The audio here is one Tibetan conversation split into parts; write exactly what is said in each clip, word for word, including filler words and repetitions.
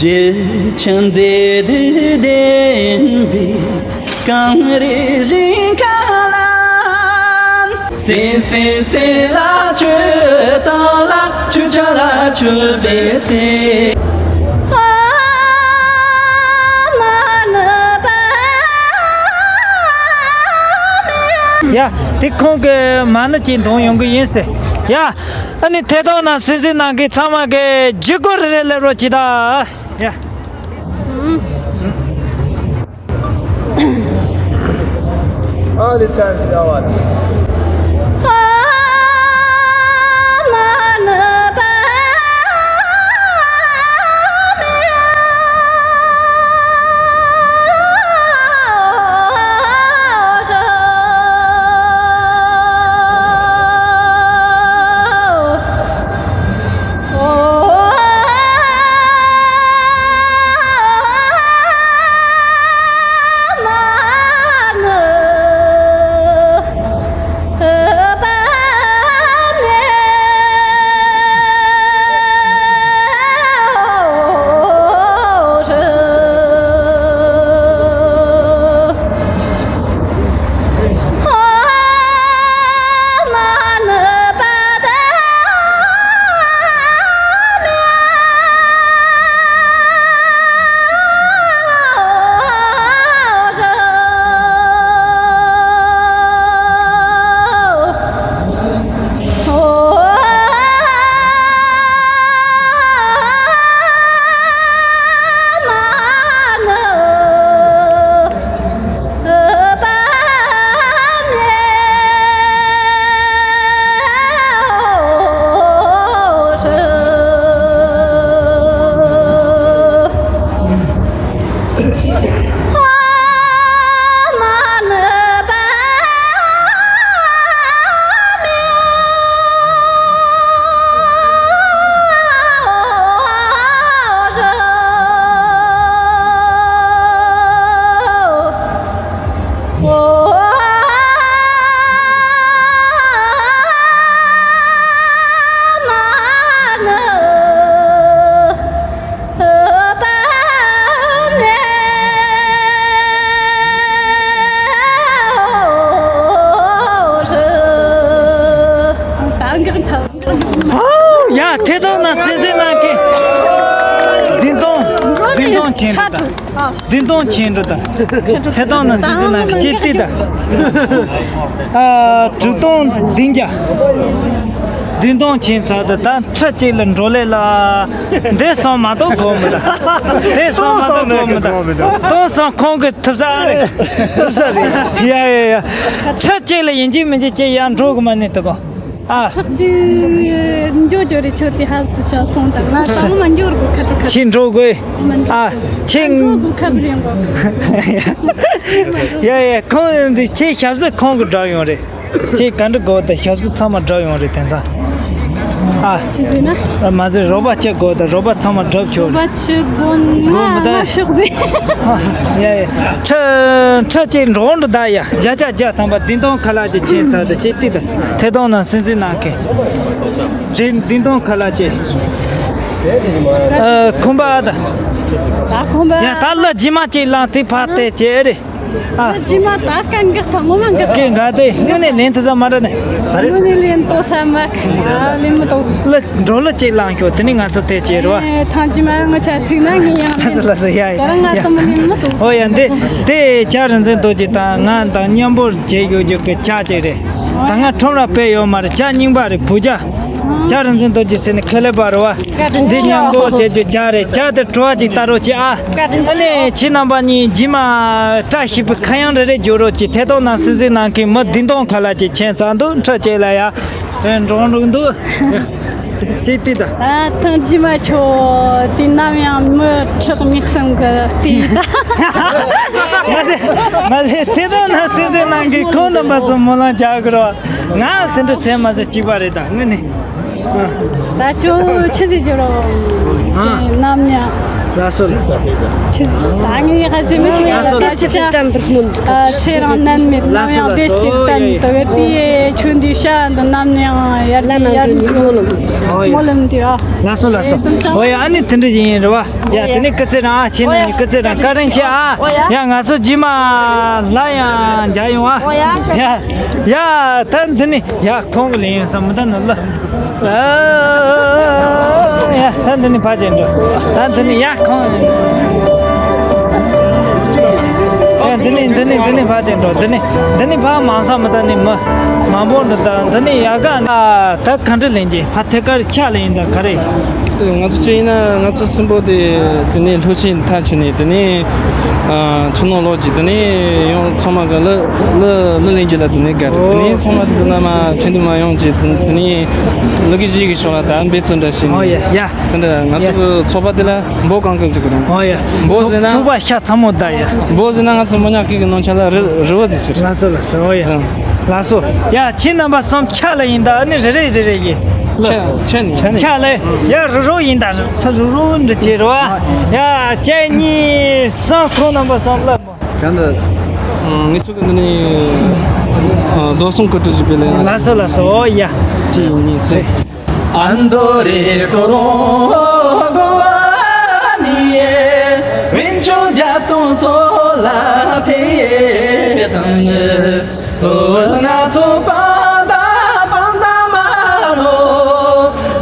རྗེ་ཆེན་མཛེས་སྡུག་ལྡན་པའི་གངས་རི་ཞིང་ཁ་ལ། སེ་སེ་སེ་ལ་ཆུ་དྭངས་ལ། ཆུ་ཆེན་ལ་ཆུ་བེ་སེ། ཡ། དེ་ཁོང་གི་མ་ཎི་ཅིག་འདོན་ཡོང་གི་ཡིན་ཟེར། ཡ། ཨ་ནི་ཐད་གཏོང་ནང་གསན་གཟིགས་གནང་མཁན་ཚང་མ་གིས་ལྗིད་ཁོག་རེ་རེ་སླེབས་རོགས་གྱིས་ད། ཡ། ཨ་ལི་ཆན་སི་ཡ་བ། ཡ། ཐད་གཏོང་ནང་གསན་གཟིགས་གནང་མཁན། བདུན་སྟོང་། བདུན་སྟོང་ཆེན་འགྲོ་དང་། བདུན་སྟོང་ཆེན་འགྲོ་དང་། ཐད་གཏོང་ནང་གསན་གཟིགས་གནང་མཁན་ཅིག་ལྟོས་དང་། ཨ། དྲུག་སྟོང་བདུན་བརྒྱ། བདུན་སྟོང་ཆེན་ཚར་དུས་ད་ཁྲི་གཅིག་ལ་འགྲོ་ལེ་ལ། འདི་སོང་མ་གཏོགས་གོ་མི་འདུག་དེ་སོང་མ་གཏོགས་གོ་མི་འདུག་སྟོང་སོང་ཁོང་གི་ཐུབ་ས་རེད། ཐུབ་ས་རེད། ཡ་ཡ་ཡ། ཁྲི་གཅིག་ལ་ཡིན་གཅིག་མིན་གཅིག་ཅིག་ཡར་འགྲོ་གི་མ་ནི་དུ་གོ། ཨ། ཁྲི་གཅིག་འགྲོ་རྒྱུ་རེད། ཁྱོད་དེ་ཧ་སུ་ཤ་སོང་དང་ང་དང་མ་འགྱུར་གོ་ཁ་ཁྲི་ཁ། ཁྱེད་འགྲོ་དགོས། མ་འགྲོ། ཨ། ཁྱེད་འགྲོ་གོ་ཁ་རེད་གོ། ཡ་ཡ། ཁོང་འདི་ཁྱེད་ཞབས་སུ་ཁོང་གི་འགྲོ་ཡོང་རེད། ཁྱེད་ག་འདྲ་དགོས་དང་ཞབས་སུ་ཚང་མ་འགྲོ་ཡོང་རེད་དེང་སང་། ཨ། ཅི་ཟེར་ན། མ་ཟེར་རོགས་པ་ཅི་དགོས་དང་རོགས་པ་ཚང་མ་འགྲོ་ཆོག་རོགས་པ་ཅི་དགོས་ན་དགོས་མི་ང་ཤོག་ཟེར། ཡ་ཡ། ཁྲི་ཁྲི་གཅིག་འགྲོ་འགྲོ་ད་ཡ། བརྒྱ་ཆ་བརྒྱ་ཐམ་པ་བདུན་སྟོང་ཁ་ལག་ཅིག་ཁྱེད་ཚར་དུ་ཅིག་ལྟོས་དང་། ཐད་གཏོང་ནང་གསན་གཟིགས་གནང་མཁན། བདུན་བདུན་སྟོང་ཁ་ལག་ཅིག་ཨ། ཁོམ་པ་ཨ་ད། ད་ཁོམ་པ། ཡ་ད་ལ་རྗེས་མ་ཅིག་ལངས་དེ་ཕར་བལྟས་ཅེས་རེད། ཨ། རྗེས་མ་ད་སྐད་འགག་ཐང་ངོ་མ་འགག་སྐད་འགག་དེ་དངོས་གནས་ལན་དུ་ས་མ་རེད་ནས། དངོས་གནས་ལན་ཏོ་ས་མ་ཁ་ལ་ལེན་མི་ཏོ། ལ་འགྲོ་ལ་ཅིག་ལངས་ཤོག་དེ་ནི་ང་ཚོ་དེ་ཅེས་རེད་བ། ཨེ། ཐང་རྗེས་མ་ང་ཆ་ཐུག་ན་ངས་ཡང་ལ་སོ་ལ་སོ་ཡ་ཡ། ད་རང་ང་ཡ། ཏོ་མ་ལེན་མི་ཏོ། ཨོ་ཡ་འདི་དེ་ཇ་རིན་ཆེན་རྡོ་རྗེ་དང་ང་དང་མཉམ་པོར་བྱེད་ཡོད་རྒྱུ་གི་ཇ་ཅིག་རེད། ད་ང་ཁྲོམ་ར་ཕེབས་ཡོད་མ་རེད། ཇ་རྙིང་པ་རེད་བུ་ཇ། ཇ་རིན་ཆེན་རྡོ་རྗེ་ཟེར་ནས་ཁེ་ལས་པ་རེད་བ། འདི་མཉམ་པོ་བྱེད་རྒྱུ་ཇ་རེད། ཇ་དེ་བྲོ་བ་ཅིག་ལྟ་རོགས་གྱིས་ཨ། ཨ་ནི་ཁྱེད་རྣམ་པ་གཉིས་རྗེས་མ་བཀྲ་ཤིས་པའི་ཁ་གཡང་རེ་རེ་རྒྱོབ་རོགས་གྱིས། ཐད་གཏོང་ནང་གསན་གཟིགས་གནང་མཁན་མི་བདུན་སྟོང་ཁ་ལག་ཅིག་ཁྱེད་ཚང་འདུག་ཁྲི་གཅིག་ལ་ཡ། དེ་འགྲོ་འགྲོ་འདུག་ཅིག་ལྟོས་དང་། ད་ཐང་རྗེས་མ་ཁྱོད་དེ་ནམ་ཡང་མི་ཁྲག་མིག་གསུམ་གི་ལྟོས་དང་། མ་ཟད་མ་ཟད་ཐད་གཏོང་ནང་གསན་གཟིགས་གནང་མཁན་ཁོང་རྣམ་པ་ཚོ་སྨོན་ལམ་རྒྱག་དགོས་རོགས། ང་དེ་འདྲ་ཟེར་མ་ཟེར་གཅིག་པ་རེད་ད་དངོས་གནས། ད་ཁྱོད་ཆི་ཟིག་རྒྱུ་རོ། ཨ། ནམ་ཡང་ ལགས་སོ། ཆི། ད་ངས་ཧ་ཟེ་མི་ཤེས་ལ། ད་ཆི་ཆ། ཨ། ཚེ་རིང་ནན་མེད། ནམ་ཡང་བདེ་སྐྱིད་བསྟན་ཏོ་གི་དེ་ཆུ་འདི་ཤ་འདི་ནམ་ཡང་ཡར་གྱི་ཡར་སྨོན་ལམ་དེ། ཨ། ལགས་སོ་ལགས་སོ། ཨོ་ཡ། ཨ་ནི་དེ་འདྲ་ཡིན་རེད་བ། ཡ། དེ་ནི་སྐུ་ཚེ་རིང་། ཨ། ཁྱེད་རྣམ་གཉིས་སྐུ་ཚེ་རིང་། བཀའ་དྲིན་ཆེ། ཨ། ཡ། ང་ཚོ་རྗེས་མ་ལ་ཡང་མཇལ་ཡོང་། ཨ། ཡ། ཡ། ད་འདི་ནི། ཡ། ཁོང་གི་ལས་ཡིན་བསམ་མི་ད་ནི་ལ། ཨ། ཡ། ད་འདི་ནི་ཕ་ཅན་འགྲོ། ད་འདི་ནི། ཡ། ཁོང་། ཡ། འདི་ནི་འདི་ནི་འདི་ནི་ཕ་ཅན་འགྲོ། འདི་ནི་འདི་ནི་ཕ་མང་ས་མི་ད་ནི་མི་མང་པོ་འགྲོ། ད་འདི་ནི་ཡ་ག་ན། ད་ག་འདྲ་ལེན་གྱི་ཕ་ཐད་ཀར་ཆ་ལ་ཡིན་ད་ག་རེ། ང་ཚོ་ཅི་ཡིན་ན་ང་ཚོ་གསུམ་པོ་དེ་དེ་ནས་ལྷོ་ཆེན་མཐའ་ཆེ་ནས། དེ་ནས་ཨ་ཆུ་ནང་ལོགས་ཀྱི། དེ་ནས་ཡང་ཚང་མ་གི་ལི་ལི་ལི་ལེན་རྒྱུ་ལ་དེ་ནས་དགའ་རེད། དེ་ནས་ཚང་མ་དེ་ན་མ་ཁྲིན་དུ་མ་ཡོང་ཅེས་ཙི། དེ་ནས་ལི་གི་གཞིས་གི་ཕྱོགས་ལ་ད་འབད་བརྩོན་འདྲ་བྱས་ཨོ་ནས། ཡ་ཡ། དེ་འདྲ་ང་ཚོ་གི་ཚོགས་པ་དེ་ལ་འབོ་གང་གི་ཟིག་གི་དང་། ཨོ་ཡ། འབོ་ཟེར་ན་ཚོགས་པ་ཤ་ཚ་མོ་ད་ཡ། འབོ་ཟེར་ན་ང་ཚོ་མོ་ཉག་གི་གི་ནང་ཆ་ལ་རི་རི་བོ་ཟིག་ཟེར། ལགས་སོ་ལགས་སོ། ཨོ་ཡ། ལགས་སོ། ཡ། ཁྱེད་རྣམ་པ་གསུམ་ཆ་ལ་ཡིན་ད། ཨ་ནི་རེ་རེ་རེ་རེ་ཡིན། ཆ་ཆ་ནི་ཆ་ལ་ཡ། རུ་རུ་ཡིན་ད། ཚ་རུ་རུ་འདི་བྱེད་རོ། ཡ། གཅིག་གཉིས་གསུམ། ཁོང་རྣམ་པ་གསུམ་ལ་མོ། གང་ད། ངེད་ཚོ་གི་འདི་ནི་རྡོ་སྲུང་སྐུ་དྲུང་བཞི་པའི་ལས། ལགས་སོ་ལགས་སོ། ཨོ་ཡ། གཅིག་གཉིས་གསུམ། ཨ་མདོ་རི་ཀོ་རོང་གོ་བ་ནི་ཡེ། བན་ཆུང་རྒྱ་སྟོང་ཚོ་ལ་ཕེ་དང་ཡེ། ཐོ་ང་ཚོ་པང་ད་པང་ད་མ་ལོ།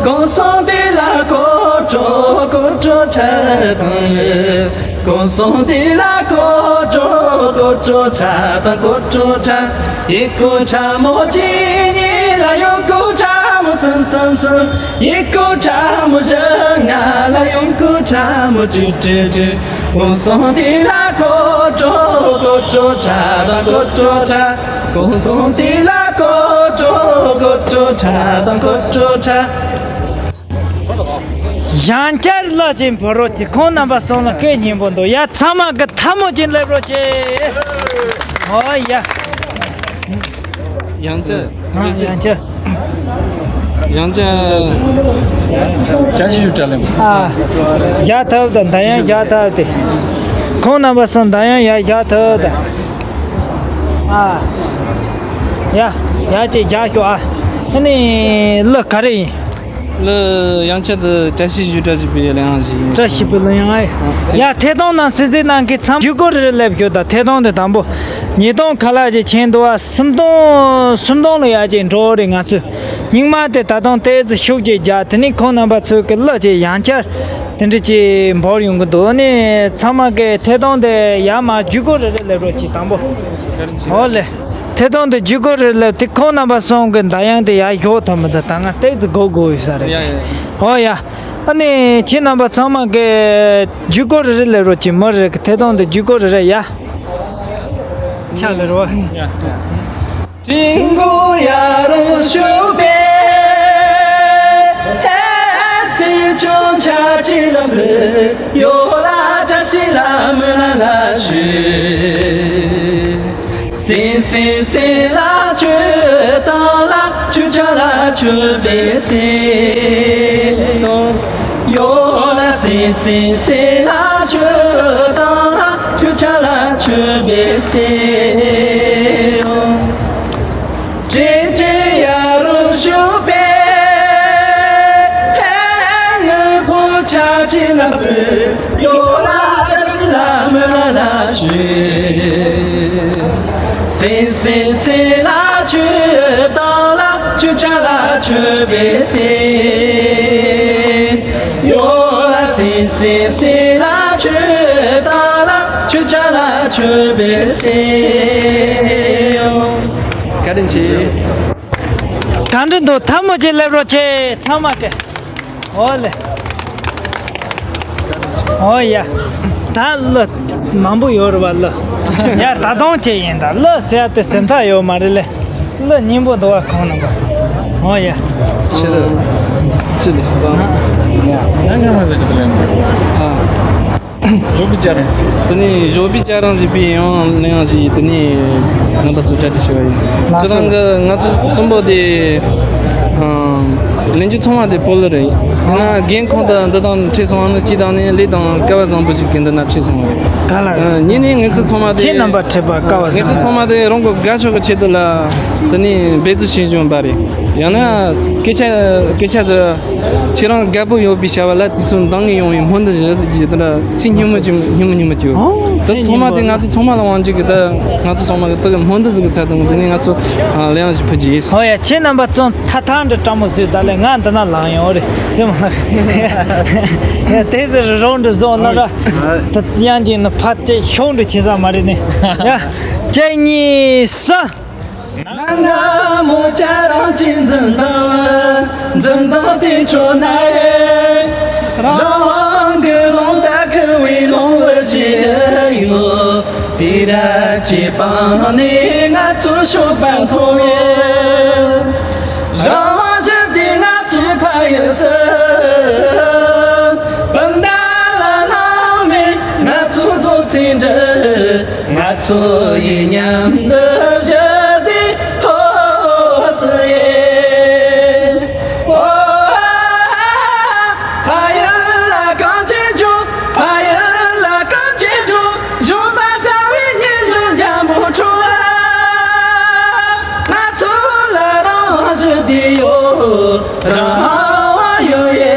གོང་སོང་དེ་ལ་ཀོ་ཀྲོ་ཀོ་ཀྲོ་ཁྲ་དང་ཡེ། གོང་སོང་དེ་ལ་ཀོ་ཀྲོ་ཀོ་ཀྲོ་ཁྲ་དང་ཀོ་ཀྲོ་ཁྲ། ཡི་ཀོ་ཁྲ་མོ་གཅིག་གཉིས་ལ་ཡང་ཀོ་ཁྲ་མོ་གསུམ་གསུམ་གསུམ། ཡི་ཀོ་ཁྲ་མོ་བཞི་ལྔ་ལ་ཡང་ཀོ་ཁྲ་མོ་དྲུག་དྲུག་དྲུག། གོང་སོང་དེ་ལ་ཀོ་ཀྲོ་ཀོ་ཀྲོ་ཁྲ་དང་ཀོ་ཀྲོ་ཁྲ། གོང་སོང་དེ་ལ་ཀོ་ཀྲོ་ཀོ་ཀྲོ་ཁྲ་དང་ཀོ་ཀྲོ་ཁྲ། ཡང་བསྐྱར་ལག་ཅིག་འབུལ་རོགས་གྱིས། ཁོང་རྣམ་པ་གསུམ་ལ་སྐད་སྙན་པོ་འདུག། ཡ། ཚང་མ་གི་ཐལ་མོ་ཅིག་སླེབས་རོགས་གྱིས། ཨོ་ཡ། ཡང་བསྐྱར། ཨ། ཡང་བསྐྱར། ཡང་བསྐྱར། བཀྲ་ཤིས་བཞུགས་གྲྭ་ལེམ། ཨ། བཞག་ཐབས་དང་། ད་ཡང་བཞག་ཐབས་དེ། ཁོང་རྣམ་པ་གསུམ་ད་ཡང་ཡར་བཞག་ཐབས་དང་། ཨ། ཡ། ཡ། ཅིག་བཞག་ཤོག། ཨ། ཨ་ནི་གླུ་ག་རེ་ཡིན། གླུ་ཡང་བསྐྱར་དུ་བཀྲ་ཤིས་བཞུགས་གྲྭ་ཞེས་པའི་གླུ་དབྱངས་ཤིག་ཡིན། བཀྲ་ཤིས་པའི་གླུ་དབྱངས། ཨ། ཡ། ཐད་གཏོང་ནང་གཟིགས་གཟིགས་གནང་མཁན་ཚང་མ་བརྒྱུད་སྐུར་རེ་རེ་སླེབས་ཤོག། ད་ཐད་གཏོང་དེ་དང་པོ། ཉིས་སྟོང་ཁ་ལག་ཅིག་ཕྱིན་འདུག། ཨ། སུམ་སྟོང་། སུམ་སྟོང་ལ་ཡར་ཅིག་འགྲོ་རེད། ང་ཚོས་རྙིང་མ་དེ་ད་དུང་ཏོག་ཙམ་ཤུགས་ཀྱིས་རྒྱག། དེ་ནས་ཁོང་རྣམ་པ་ཚོའི་གི་གླུ་ཅིག་ཡང་བསྐྱར་དེ་འདྲ་ཅིག་འབོར་ཡོང་གི་འདུག། ཨ་ནི་ཚང་མ་གི་ཐད་གཏོང་དེ་ཡར་མར་བརྒྱུད་སྐུར་རེ་རེ་སླེབས་རོགས་གྱིས། དང་པོ། ཨོ་ལེ། ཐད་གཏོང་དེ་བརྒྱུད་སྐུར་རེ་རེ་སླེབས་ཏེ། ཁོང་རྣམ་པ་གསུམ་གི་མདའ་དབྱངས་དེ་ཡར་ཞོག་ཐུབ་མི་འདུག། ད་ང་ཏོག་ཙམ་སྒུག་དགོས་ཡོད་ས་རེད། ཡ་ཡ། ཨོ་ཡ། ཨ་ནི་ཁྱེད་རྣམ་པ་ཚང་མ་གི་བརྒྱུད་སྐུར་རེ་རེ་སླེབས་རོགས་གྱིས། མི་རེ་གི་ཐད་གཏོང་དེ་བརྒྱུད་སྐུར་རེ་རེ་ཡ། ཆ་ལེ་རོ། ཡ། ཀྲིན་གོ་ཡ་རུ་ཤུ་པེ། ཨེ་སི་ཅུང་ཆ་ཅི་ལམ་བུ། ཡོ་ལ་ཅ་ཤི་ལ་མུ་ན་ལ་ཤུ། སིང་སིང་སིང་ལ་ཆུ་དང་ལ་ཆུ་ཆ་ལ་ཆུ་བེ་སིང་། ཡོ་ལ་སིང་སིང་སིང་ལ་ཆུ་དང་ལ་ཆུ་ཆ་ལ་ཆུ་བེ་སིང་། ཀྲེ་ཅེ་ཡ་རུ་ཤུ་པེ། ཧེ་ངུ་ཕོ་ཆ་ཅི་ལ་པེ། ཡོ་ལ་ཅི་ལ་མུ་ལ་ལ་ཤུ། སིང་སིང་སིང་ལ་ཆུ་དང་ལ་ཆུ་ཆ་ལ་ཆུ་བེ་སིང་། ཡོ་ལ་སིང་སིང་སིང་ལ་ཆུ་དང་ལ་ཆུ་ཆ་ལ་ཆུ་བེ་སིང་། བཀའ་དྲིན་ཆེ། གང་འདྲ་འདུག། ཐལ་མོ་ཅིག་སླེབས་རོགས་གྱིས། ཚང་མ་གི། ཨོ་ལེ། ཨོ་ཡ། ད་གླུ་མང་པོ་ཡོད་རེད་བ། གླུ་ཡ་ད་དུང་ཅི་ཡིན། ད་གླུ་ཟེར་ཡ་དེ་སེམས་ཐག་ཡོད་མ་རེད་ལེ། གླུ་སྙན་པོ་འདུག་བ། ཁོང་རྣམ་པ་ཚོ། ཨོ་ཡ། ཤེས་རབ་ཅི་ལས་སྟོན། ཡང་ང་མ་ཟེར་གྱི་ལེན། ཨ། ཞོགས་པའི་སྐྱ་རེངས། དེ་ནས་ཞོགས་པའི་སྐྱ་རེངས་ཞེས་པའི་ཡང་གླུ་དབྱངས་ཞིག། དེ་ནས་རྣམ་པ་ཚོ་གྲ་སྒྲིག་བྱས་པ་ཡིན། ལགས་སོ། ཁྱེད་རང་གི་ང་ཚོ་གསུམ་པོ་དེ། ཨ། ལེན་རྒྱུ་ཚང་མ་དེ་བོད་གླུ་རེད། ན་རྒན་ཁོང་དང་འདི་དང་འཕྲད་སོང་བ་ནི་སྤྱི་དང་ནི་ལས་དང་སྐལ་བ་བཟང་པོ་ཞིག་གི་འདི་ན་འཕྲད་སོང་བ་རེད། ག་ལ་རེད། ཨ། ཉིན་ནས་ངེད་ཚོ་ཚང་མ་དེ། ཁྱེད་རྣམ་པ་འཕྲད་པ་སྐལ་བ་ངེད་ཚོ་བཟང་ཚང་མ་དེ་རང་གི་དགའ་ཕྱོགས་ཀྱི་ཆེད་དུ་ལ། དེ་ནས་འབད་རྩོལ་བྱེད་བཞིན་པ་རེད། ཡང་ན་སྐད་ཆ་སྐད་ཆ་ཟེར། ཁྱེད་རང་དགའ་པོ་ཡོད་པའི་བྱ་བ་ལ་དུས་སུ་འདང་ངེས་ཡོང་བའི་སྨོན་འདུན་ཞུ་ཟེར་གྱི་དེ་འདྲ་ཚིག་སྙན་མོ་ཅིག་སྙན་མོ་སྙན་མོ་ཅིག་ཡོད། ཨོ། དེ་ཚང་མ་དེ་ང་ཚོ་ཚང་མ་ལ་དབང་བྱེད་ཀྱི་ད་ང་ཚོ་ཚང་མ་གི་ད་གི་སྨོན་འདུན་ཟེར་གི་ཚད་དང་དེ་ནས་ང་ཚོ་ཨ་ལེའང་ཞིག་ཕུལ་གྱི་ཡིན། ཨོ་ཡ། ཁྱེད་རྣམ་པ་ཚོ་ཐ་ཐང་འདྲ་སྤྲང་མོ་བཟོས་ད་ལས་ང་འདི་ན་ལངས་ཡོང་རེད་ཙི་མ་རེད། དེ་ཟེར་རོང་འདྲ་བཟོ་ན་ར། ད་དབྱངས་ཅན་ནི་ཕར་དེ་ཤོང་འདྲ་བྱེད་ས་མ་རེད་ནི། ཡ། གཅིག་གཉིས་གསུམ། ནམ་མཁའ་མོ་ཅག་རང་གཅིག་འཛིན་དང་འཛིན་དང་དེ་ཆོ་ན་ཡེ། རང་དབང་གི་ལུང་དག་ཁུ་བའི་ལུང་བུ་ཞིག་ཡོད། དེ་ར་ཅི་སྤང་ནས་ང་ཚོ་ཤོག་པ་མཐོང་ཡེ། རང་དབང་ཞི་བདེ་ང་ཚོའི་ཕ་ཡུལ་སྲིད། སྤུན་ཟླ་ལ་སྣང་མེད་ང་ཚོ་རྫོགས་ཚེ་འདྲི། ང་ཚོ་ཡི་མཉམ་དུ་བཞུད་དེ་ཧོ་སི་ཡེ། ཨོ། ཕ་ཡུལ་ལ་གང་བྱེད་འཇོག་ཕ་ཡུལ་ལ་གང་བྱེད་འཇོག་གཞོན་པ་ཚ་བའི་ཉིན་གཞོན་འཇམ་པོ་འཕྲོ། ང་ཚོ་ལ་རང་དབང་ཞི་བདེ་ཡོད། རང་དབང་ཡོད་ཡེ།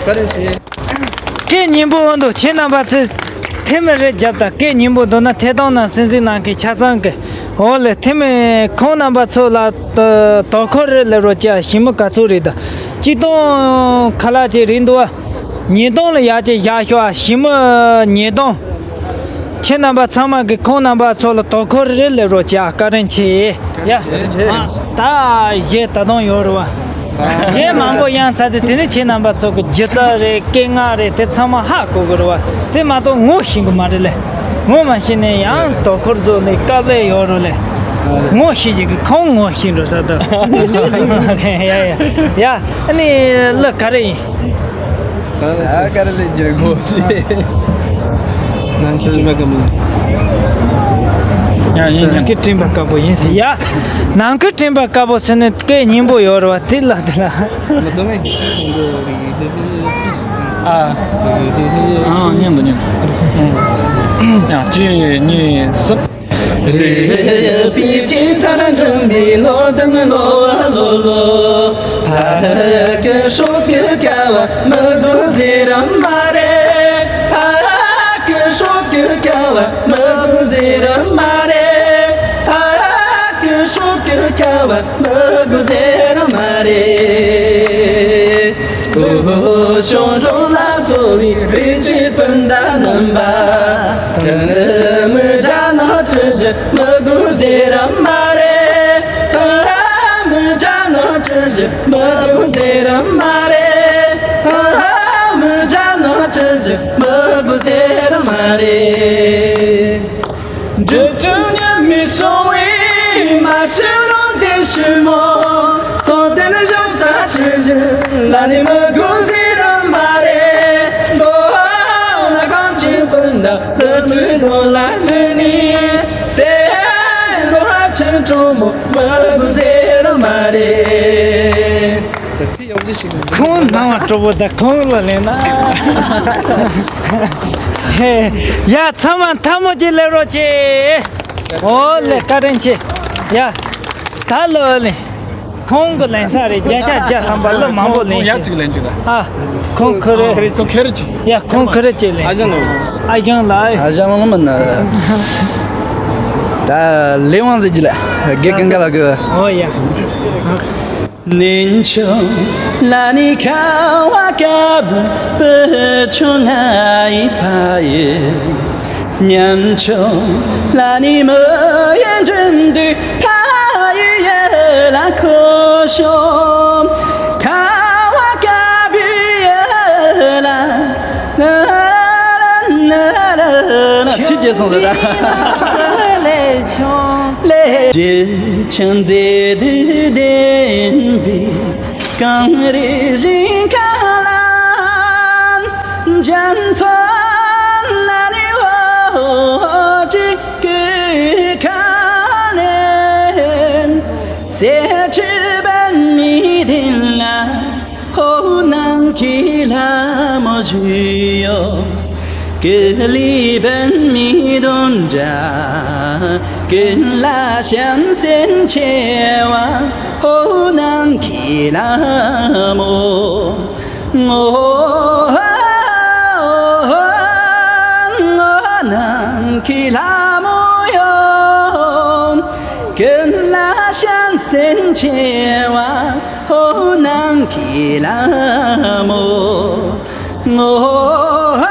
བཀའ་དྲིན་ཆེ། སྐད་སྙན་པོ་འོང་འདུག་ཁྱེད་རྣམ་པ་ཚོས་ཐེ་མི་རེ་རྒྱབ་དང་། སྐད་སྙན་པོ་འདུག་ན་ཐད་གཏོང་ནང་སེམས་གཟིགས་གནང་མཁན་ཆ་ཚང་གི། འོ་ལེ། ཐེ་མི་ཁོང་རྣམ་པ་ཚོ་ལ་དོ་དོ་ཁུར་རེ་སླེབས་རོགས་བྱ། ཞི་མི་ག་ཚོད་རེད་ད། གཅིག་སྟོང་ཁ་ལག་ཅིག་རེད་འདུག་བ། ཉིས་སྟོང་ལ་ཡར་ཅིག་བཞག་ཤོག་ཨ། ཞི་མི་ཉིས་སྟོང་། ཁྱེད་རྣམ་པ་ཚང་མ་གི་ཁོང་རྣམ་པ་ཚོ་ལ་དོ་ཁུར་རེ་སླེབས་རོགས་བྱ། བཀའ་དྲིན་ཆེ། ཡ། ཨ། ད་གཞས་ད་དུང་ཡོད་རེད་བ། གཞས་མང་པོ་དབྱངས་ཚ་དེ། དེ་ནི་ཁྱེད་རྣམ་པ་ཚོ་གི་སྒྱུ་རྩལ་རེད། སྐད་ངག་རེད། དེ་ཚང་མ་ཧ་གོ་གི་རེད་བ། དེ་མ་གཏོགས་ངོ་ཤེས་གི་མ་རེད་ལེ། ངོ་མ་ཤེས་ནས་ཡང་དོ་ཁུར་བཟོ་ལེ། དཀའ་ལས་ཡོད་རེད་ལེ། ངོ་ཤེས་ཀྱི་གི་ཁོང་ངོ་ཤེས་འགྲོ་ས་དང་། ཡ་ཡ་ཡ། ཨ་ནི་གླུ་ག་རེ་ཡིན། ད་ག་རེ་ལེན་རྒྱུ་རེད་ངོ་ཤེས། ནང་གི་སྤྲིན་པ་དཀར་པོ་ཡིན། ཡ་ཡིན། ནང་གི་སྤྲིན་པ་དཀར་པོ་ཡིན་ཟེར་ཡ། ནང་གི་སྤྲིན་པ་དཀར་པོ་ཟེར་ནས་སྐད་སྙན་པོ་ཡོད་རེད་བ། དེ་ལ་དེ་ལ། ཨ། ཨ། མཉམ་དུ་མཉམ་དུ། ཡ། གཅིག་གཉིས་གསུམ། ཁོང་སྣང་བ་སྤྲོ་པོ་དང་ཁོང་ལ་ལེན་ན། ཡ། ཚང་མ་ཐལ་མོ་ཅིག་སླེབས་རོགས་གྱིས། ཨོ་ལེ། བཀའ་དྲིན་ཆེ། ཡ། ད་ལོ་ལེ། ཁོང་གི་ལེན་ས་རེད། བརྒྱ་ཆ་བརྒྱ་ཐམ་པ་ལ་མང་པོ་ལེན་ཁོང་ཡ་ཤེས། གཅིག་ལེན་རྒྱུ་ད། ཨ། ཁོང་ཁོ་རེ། ཁོང་ཁེ་རེ་གཅིག་ཡ། ཁོང་ཁོ་རེ་གཅིག་ལེན། ཨ་ཞང་ལ། ཨ་ཞང་ལ་མིན་ན། ད་ལེ་ཝང་ཟེར་གྱི་ལ། དགེ་རྒན་ག་ལ་གི། ཨོ་ཡ། ཚིག་རྒྱས་སོང་ཟེར་ད། ཞུ་ཡོད། ཀུན་ལས་འབུམ་མའི་དོན་འདྲ། ཀུན་ལ་བྱམས་སེམས་ཆེ་བ། ཧོ་ནམ་མཁའི་ལྷ་མོ། ངོ་། ངོ་། ནམ་མཁའི་ལྷ་མོ་ཡོད། ཀུན་ལ་བྱམས་སེམས་ཆེ་བ། ཧོ་ནམ་མཁའི་ལྷ་མོ། ངོ་།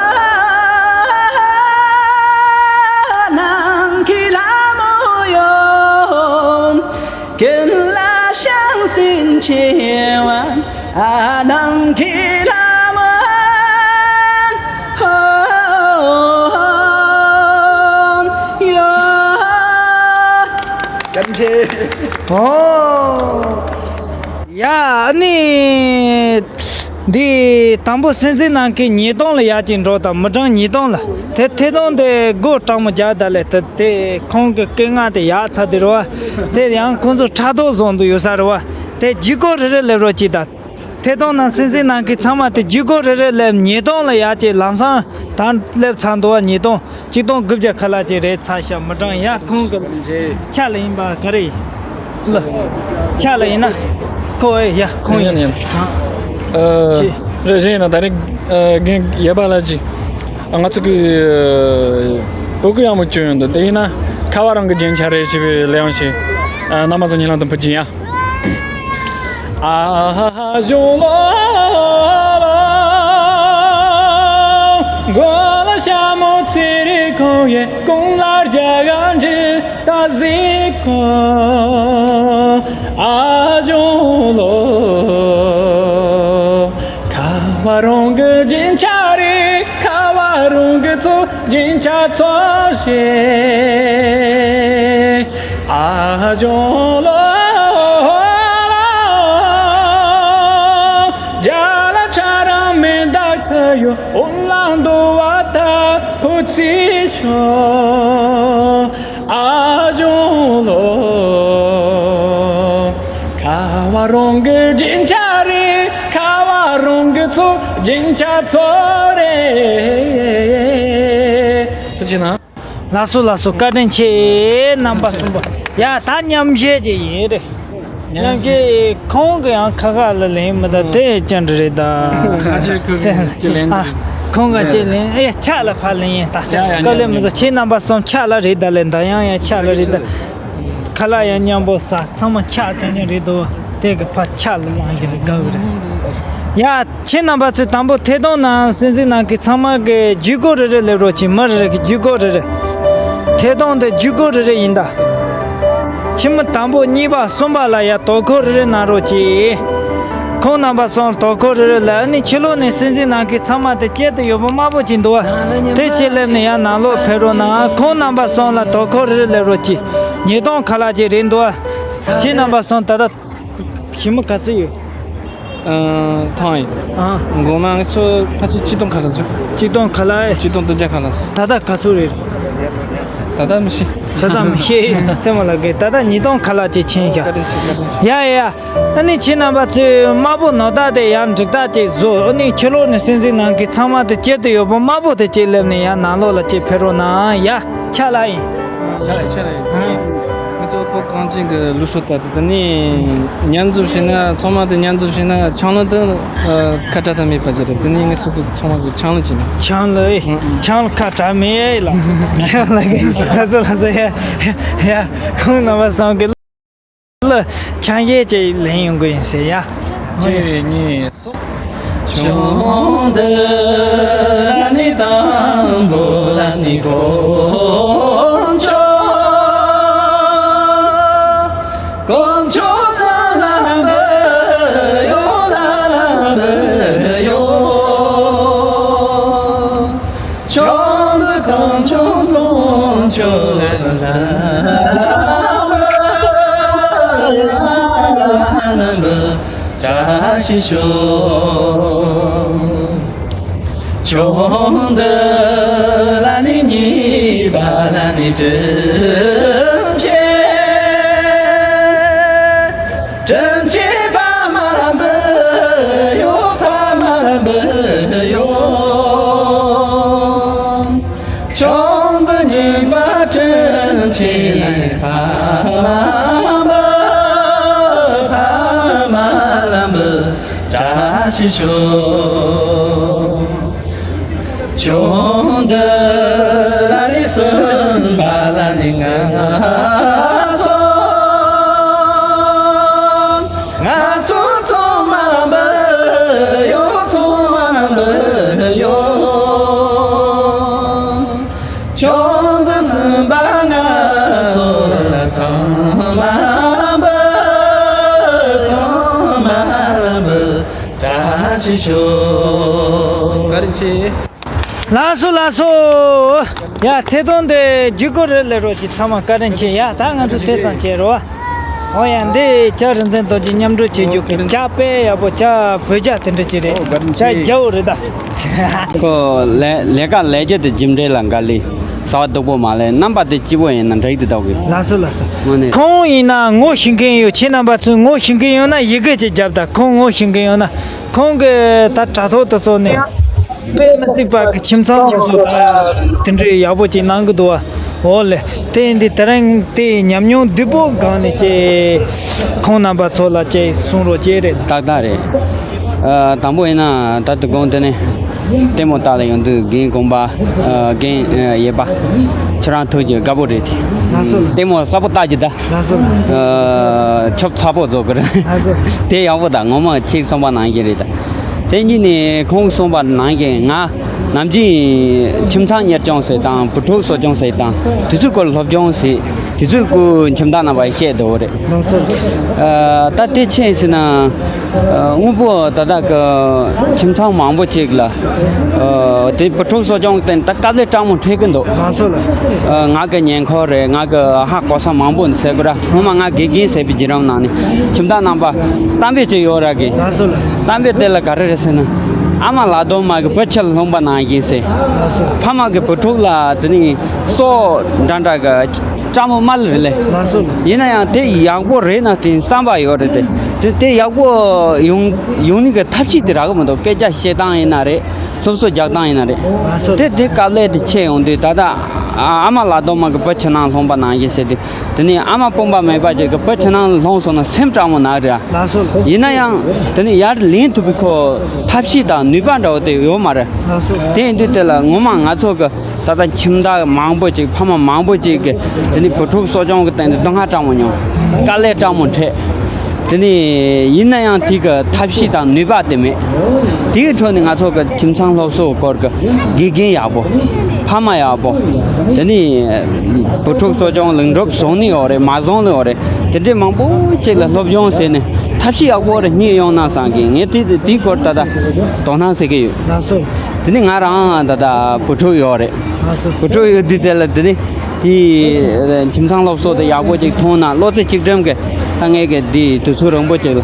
ནམ་མཁའི་ལྷ་མོ་ཡོད། ཀུན་ལ་བྱམས་སེམས་ཆེ་བ། ཨ་ནམ་མཁའི་ལྷ་མོ་ཡོད། ཐམས་ཅད། ཨོ། ཡ་ཨ་ནི། འདི་དང་པོ་སྲིད་འཛིན་ནང་གི་ཉིས་སྟོང་ལ་ཡར་ཅིག་འགྲོ་དང་མི་གྲངས་ཉིས་སྟོང་ལ་དེ་ཐད་གཏོང་དེ་སྒོ་དྲང་མོ་རྒྱག་ད་ལས་དེ་དེ་ཁོང་གི་སྐད་ངག་དེ་ཡག་ཚ་དེ་རེད་བ། དེ་ཡང་ཁོང་ཚོ་ཕྲག་དོག་བཟོ་འདུག་ཡོད་ས་རེད་བ། དེ་ཇུས་འགོད་རེ་རེ་སླེབས་རོགས་གྱིས་ད། ཐད་གཏོང་ནང་སྲིད་འཛིན་ནང་གི་ཚང་མ་དེ་ཇུས་འགོད་རེ་རེ་སླེབས། ཉིས་སྟོང་ལ་ཡར་ཅིག་ལམ་སང་ད་སླེབས་ཚར་འདུག་བ། ཉིས་སྟོང་གཅིག་སྟོང་དགུ་བརྒྱ་ཁ་ལག་ཅིག་རེད་ཚར་ཤག་མི་གྲངས་ཡ་ཁོང་གི་ཆ་ལ་ཡིན་པ་ག་རེ་ཡིན། ལ། ཆ་ལ་ཡིན་ན། ཁོ་ཨེ་ཡ་ཁོང་ཡིན། ཡིན། ཨ། ཅི། རེ་རེ་ཡིན་ན་ད་རེས་ཨ་རྒན་ཡ་པ་ལ་ཅི། ང་ཚོ་གི་ཨ་བོད་སྐད་ཡག་མོ་བསྐྱོན་ཡོང་འདུག་དེ་ཡིན་ན་ཁ་བ་རང་གི་རྒྱན་ཆ་རེད་ཞེས་པའི་ལེའུ་ཞིག་ཨ་རྣམ་པ་ཚོ་སྙན་ལམ་དུ་ཕུལ་གྱི་ཡིན་ཡ། ཨ་ཞོ་ལོ། མགོ་ལ་ཞྭ་མོ་ཚེ་རིང་ཁོང་ཡི། གོང་ལ་རྒྱ་གར་འདྲི་ད་གཟིགས་ཁོ། ཨ་ཞོ་ལོ། ཁ་བ་རང་གི་རྒྱན་ཆ་རེད། ཁ་བ་རང་གི་ཚོ་རྒྱན་ཆ་ཚོ་རེད། ཨ་ཞོ་ལོ། རྒྱ་ལ་ཁྲ་ར་མེ་མདའ་ཁ་ཡོད། འོ་ལ་འདོ་བ་ད་ཧུ་ཙི་ཤོ། ཨ་ཞོ་ལོ། ཁ་བ་རང་གི་རྒྱན་ཆ་རེད། ཁ་བ་རང་གི་ཚོ་རྒྱན་ཆ་ཚོ་རེད། ཐུགས་རྗེ་གནང་། ལགས་སོ་ལགས་སོ། བཀའ་དྲིན་ཆེ། རྣམ་པ་གསུམ་པོ། ཡ་ད་མཉམ་བཞེས་ཀྱི་ཡིན་རེད། མཉམ་བཞེས་ཁོང་གི་ཡང་ཁ་ཁ་ལ་ལེན་མི་ད་དེ་ཅན་རེད་ད། ཁ་ཆེ་ཁུ་གི་ལེན་ཨ། ཁོང་ག་ཅེ་ལེན་ཨེ་ཆ་ལ་ཕ་ལེན་ཡིན་ད། ཡ་ཡ་ཀ་ལེ་མི་ཟོ་ཁྱེད་རྣམ་པ་གསུམ་ཆ་ལ་རེད་ད་ལེ་ད་ཡང་ཡང་ཆ་ལ་རེད་ད། ཁ་ལག་ཡང་མཉམ་པོ་ཟ། ཚང་མ་ཆགས་ཚང་ཉན་རེད་དོ། དེ་གི་ཕ་ཆགས་ལ་ལངས་ཞིག་ལ་དགའ་གི་རེད། ཡ། ཁྱེད་རྣམ་པ་ཚོས་དང་པོ་ཐད་གཏོང་ནང་སྲིད་འཛིན་ནང་གི་ཚང་མ་གི་ཇུས་འགོད་རེ་རེ་སླེབས་རོགས་གྱིས། མི་རེ་རེ་གི་ཇུས་འགོད་རེ་རེ། ཐད་གཏོང་དེ་ཇུས་འགོད་རེ་རེ་ཡིན་ད། ཁྱི་མི་དང་པོ་གཉིས་པ་གསུམ་པ་ལ་ཡ་དོ་ཁུར་རེ་རེ་གནང་རོགས་གྱིས། ཁོང་རྣམ་པ་གསུམ་དོ་ཁུར་རེ་རེ་ལ་ཨ་ནི་ཕྱི་ལོགས་ནས་སྲིད་འཛིན་ནང་གི་ཚང་མ་དེ་སྐྱེལ་དུ་ཡོད་པ་དམར་པོ་ཅིག་འདུག་བ། དེ་ཅི་སླེབས་ནས་ཡ་ནང་ལོགས་ཕེབས་རོགས་གནང་། ཁོང་རྣམ་པ་གསུམ་ལ་དོ་ཁུར་རེ་རེ་སླེབས་རོགས་གྱིས། ཉིས་སྟོང་ཁ་ལག་ཅིག་རེད་འདུག་བ། ཁྱེད་རྣམ་པ་གསུམ་ད་ལྟ། ཞི་མོ་ག་ཚོད་ཡོད། ཨ། ཐང་ཡིན། ཨ། འགོ་མ་ང་ཚོ་ཕལ་ཆེར་གཅིག་སྟོང་ཁ་ལ་ཚོད། གཅིག་སྟོང་ཁ་ལ་ཨེ། གཅིག་སྟོང་བདུན་བརྒྱ་ཁ་ལ་ཚོད། ད་ལྟ་ག་ཚོད་རེད། ད་ལྟ་མི་ཤེས། ད་ལྟ་མི་ཤེས་ཚེ་མ་ལ་གི་ད་ལྟ་ཉིས་སྟོང་ཁ་ལ་ཅིག་ཕྱིན་ཤག་བཀའ་དྲིན་ཆེ། བཀའ་དྲིན་ཆེ། ཡ་ཡ་ཡ། ཨ་ནི་ཁྱེད་རྣམ་པ་ཚོས་དམར་པོ་ནོར་བདག་དེ་ཡང་འགྲིག་ཐག་ཅིག་བཟོ། ཨ་ནི་ཕྱི་ལོགས་ནས་སྲིད་འཛིན་ནང་གི་ཚང་མ་དེ་སྐྱེལ་དུ་ཡོད་པ་དམར་པོ་དེ་ཅིག་སླེབས་ནས་ཡང་ནང་ལོགས་ལ་ཅིག་ཕེབས་རོགས་གནང་ཡ། ཕྱག་ལ་ཡིན། ཆ་ལ་ཆ་ལ་ཡིན། ཨ། ང་ཚོ་བོད་གངས་ཅན་གྱི་ལུགས་སྲོལ་ལྟར་དུ་དེ་ནས་མཉམ་འཛོམས་བྱས་ན་ཚང་མ་དེ་མཉམ་འཛོམས་བྱས་ན་ཆང་ལ་དེ་ཁ་བྲལ་ཐབས་མེད་པ་ཅིག་རེད། དེ་ནས་ང་ཚོ་གི་ཚང་མ་གི་ཆང་ལ་བྱས་ན། ཆང་ལ་ཨེ། ཨང་ཨང་། ཆང་ལ་ཁ་བྲལ་མེད་ལ། ཆང་ལ་གི་ལ་སོ་ལ་སོ་ཡ་ཡ་ཁོང་རྣམ་པ་སང་གི་ལ་ཆང་ཡས་ཅིག་ལེན་ཡོང་གི་ཡིན་ཟེར་ཡ། གཅིག་གཉིས། ཆུང་དུས་ལ་ནི་དང་པོ་ལ་ནི་དཀོན་མཆོག་དཀོན་མཆོག་ཚང་ལ་འབུལ་ཡོད། ལ་ལ་འབུལ་ཡོད། ཆུང་དུས་དཀོན་མཆོག་དཀོན་མཆོག་ལ་འབུལ་ཡོད། ལ་ལ་འབུལ། བཀྲ་ཤིས་ཤོག་ཆུང་དུས་ལ་ནི་གཉིས་པ་ལ་ནི་དྲིན་ཆེ། དྲིན་ཆེ་ཕ་མ་འབུལ་ཡོད། ཕ་མ་འབུལ་ཡོད། ཞེས་ཞུ། ཆུང་དུ་ཨ་རིག་གསུམ་པ་ལ་ནི་ང་ཚོ། ང་ཚོ་ཚང་མ་འབུལ་ཡོང་། ཚང་མ་འབུལ་ཡོང་། ཆུང་དུ་གསུམ་པ་ང་ཚོ་ལ་ཚང་མ་འབུལ། ཚང་མ་འབུལ། བཀྲ་ཤིས་ཤོག་བཀའ་དྲིན་ཆེ། ལགས་སོ་ལགས་སོ། ཡ་ཐད་གཏོང་དེ་བརྒྱུད་སྐུར་རེ་ལས་རོགས་ཀྱི་ཚང་མ་བཀའ་དྲིན་ཆེ། ཡ་ད་ང་ཚོ་དེ་ཙམ་བྱེད་རོགས། ཨོ་ཡ་འདི་ཇ་རིན་ཆེན་རྡོ་རྗེ་མཉམ་འགྲོ་བྱེད་རྒྱུ་གི་ཇ་དཔེ་ཡག་པོ། ཇ་བོད་ཇ་དེ་འདྲ་ཅིག་རེད། ཇ་རྒྱ་བོ་རེད་ད། ཁོ་ལས་ལས་ཀ་ལས་རྒྱུ་དེ་རྒྱུ་འབྲས་ལ་འགའ་ལས་ཟ་བ་སྡུག་པོ་མ་ལས། རྣམ་པ་དེ་སྐྱིད་པོ་ཡིན་ན་འགྲིག་དེ་ལྟ་བུ་གི། ལགས་སོ་ལགས་སོ། དངོས་གནས། ཁོང་ཡིན་ན་ངོ་ཤེས་མཁན་ཡོད། ཁྱེད་རྣམ་པ་ཚོས་ངོ་ཤེས་མཁན་ཡོད་ན་ཡི་གེ་ཅིག་རྒྱབ་དང་། ཁོང་ངོ་ཤེས་མཁན་ཡོད་ན། ཁོང་གི་ད་དྲ་ཐོག་དུ་སོང་ནས་དཔེ་མི་སྲིད་པ་གི་ཁྱིམ་ཚང་ཆུང་ཆུང་དང་དེ་འདྲའི་ཡག་པོ་ཅིག་གནང་གི་འདུག་བ། འོ་ལེ། དེ་ཡིན་དུས་དེ་རིང་དེ་ཉམས་མྱོང་བདེ་པོ་སྒང་ནས་ཀྱེ་ཁོང་རྣམ་པ་ཚོ་ལ་ཀྱེ་གསུང་རོགས་ཀྱེ་རེད། ཏག་ཏག་རེད། ཨ་དང་པོ་ཡིན་ན་ད་དུ་དགོངས་དེ་ནས་ལྟད་མོ་ལྟ་ལ་ཡོང་དུས་རྒན་དགོན་པ་ཨ་རྒན་ཨ་ཡེ་པ་ཁྱེད་རང་ཐུགས་ཀྱི་དགའ་པོ་རེད་དེ། ལགས་སོ་ལགས། ལྟད་མོ་གསར་པོ་ལྟ་རྒྱུ་ད། ལགས་སོ་ལགས། ཨ་ཆོབ་ཚ་པོ་བཟོ་གི་རེད། ལགས་སོ། དེ་ཡག་པོ་ད་ངོ་མ་ཁྱེད་གསུངས་པ་ནང་བཞིན་རེད་ད། དེ་གཉིས་ནས་ཁོང་གསུངས་པ་ནང་བཞིན་ང་ནམ་རྒྱུན་ཁྱིམ་ཚང་གཉེར་སྐྱོང་ཟེར་དང་བུ་ཕྲུག་གསོ་སྐྱོང་ཟེར་དང་དེ་ཚོའི་སྐོར་སློབ་སྦྱོང་ཟེར་དེ་ཚོའི་སྐོར་ཁྱིམ་བདག་རྣམ་པ་བཤད་འདུག་རེད། ལགས་སོ། ཨ་ད་དེ་ཆེད་ཟེར་ན། ཨ་དངོས་པོ་ད་ལྟ་གི་ཁྱིམ་ཚང་མང་པོ་ཅིག་ལ་ཨ་དེ་བུ་ཕྲུག་གསོ་སྐྱོང་སྟེང་ད་དཀའ་ལས་སྤྲང་མོ་འཕྲད་ཀྱི་འདུག་ལགས་སོ་ལགས་སོ། ཨ་ང་གི་ཉེ་འཁོར་རེད། ང་གི་ཧ་གོ་ས་མང་པོ་ཟེར་དགོས་ར། སྔོན་མ་ང་དགེ་རྒན་ཟེར་བའི་བརྒྱུད་རིམ་ནང་ནས་ཁྱིམ་བདག་རྣམ་པ་གཏམ་དཔེ་ཅིག་ཡོད་ར་གི། ལགས་སོ་ལགས་སོ། གཏམ་དཔེ་དེ་ལ་ག་རེ་རེད་ཟེར་ན། ཨ་མ་ལག་རྡོག་མ་གི་བུ་ཁྱི་ལ་ལྷུང་པ་ནང་བཞིན་ཟེར། ལགས་སོ། ཕ་མ་གི་བུ་ཕྲུག་ལ་དེ་ནི་སྲོག་འདྲ་འདྲ་གི་སྤྲང་མོ་མ་ལ་རེད་ལེ། ལགས་སོ། ཡིན་ན་ཡང་དེ་ཡག་པོ་རེད་ན་དྲན་བསམ་པ་ཡོད་རེད་དེ། དེ་དེ་ཡག་པོ་ཡོང་ཡོང་ནི་གི་ཐབས་ཤེས་དེ་རག་གི་མི་འདུག་སྐད་ཆ་བཤད་སྟངས་ཡིན་ན་རེད། སློབ་གསོ་རྒྱག་སྟངས་ཡིན་ན་རེད། ལགས་སོ། དེ་དེ་དཀའ་ལས་དེ་ཆེ་ཡོང་དུས་ད་ལྟ་ཨ་ཨ་མ་ལག་རྡོག་མ་གི་བུ་ཁྱི་ནང་ལྷུང་པ་ནང་བཞིན་ཟེར་དུས། དེ་ནས་ཨ་མ་དཔུང་པ་མེད་པ་ཅིག་གི་བུ་ཁྱི་ནང་ལྷུང་སོང་ན་སེམས་སྐྲག་མོ་ནག་རེད། ལགས་སོ་ལགས་སོ། ཡིན་ན་ཡང་དེ་ནས་ཡར་ལེན་ཐུབ་པའི་ཁོ་ཐབས་ཤེས་དང་ནུས་པ་འདྲ་བོ་དེ་ཡོད་མ་རེད། ལགས་སོ། དེ་ཡིན་དུས་དེ་ལ་ངོ་མ་ང་ཚོ་གི་ད་ལྟ་ཁྱིམ་བདག་མང་པོ་ཅིག་ཕ་མ་མང་པོ་ཅིག་གི་དེ་ནས་བུ་ཕྲུག་གསོ་སྐྱོང་གི་སྟེང་དུ་སྡུག་བསྔལ་སྤྲང་མོ་མྱོང་། དཀའ་ལས་སྤྲང་མོ་འཕྲད། དེ་ནས་ཡིན་ན་ཡང་དེ་གི་ཐབས་ཤེས་དང་ནུས་པ་དེ་མེད། དེའི་ཁྲོད་ནས་ང་ཚོ་གི་ཁྱིམ་ཚང་སློབ་གསོའི་སྐོར་གི་དགེ་རྒན་ཡག་པོ། ཕ་མ་ཡག་པོ། དེ་ནས་བུ་ཕྲུག་གསོ་སྐྱོང་ལེགས་འགྲུབ་བཟུང་ནི་ཡོད་རེད་མ་བཟུང་ནི་ཡོད་རེད། དེ་འདྲའི་མང་པོ་ཅིག་ལ་སློབ་སྦྱོང་བྱས་ནས་ཐབས་ཤེས་ཡག་པོ་རེ་རྙེད་ཡོང་ན་བསམ་གི། ངས་དེ་དེའི་སྐོར་ད་ལྟ་དོ་སྣང་བྱེད་ཀྱི་ཡོད། ལགས་སོ། དེ་ནས་ང་རང་ད་ལྟ་བུ་ཕྲུག་ཡོད་རེད། ལགས་སོ། བུ་ཕྲུག་ཡོད་དུས་དེ་ལ་དེ་ནས་དེའི་ཁྱིམ་ཚང་སློབ་གསོ་དེ་ཡག་པོ་ཅིག་མཐོང་ན་བློ་རྩེ་གཅིག་སྒྲིམ་གི་ད་ངས་གི་འདི་དུས་ཚོད་རིང་པོ་ཅིག་ལ་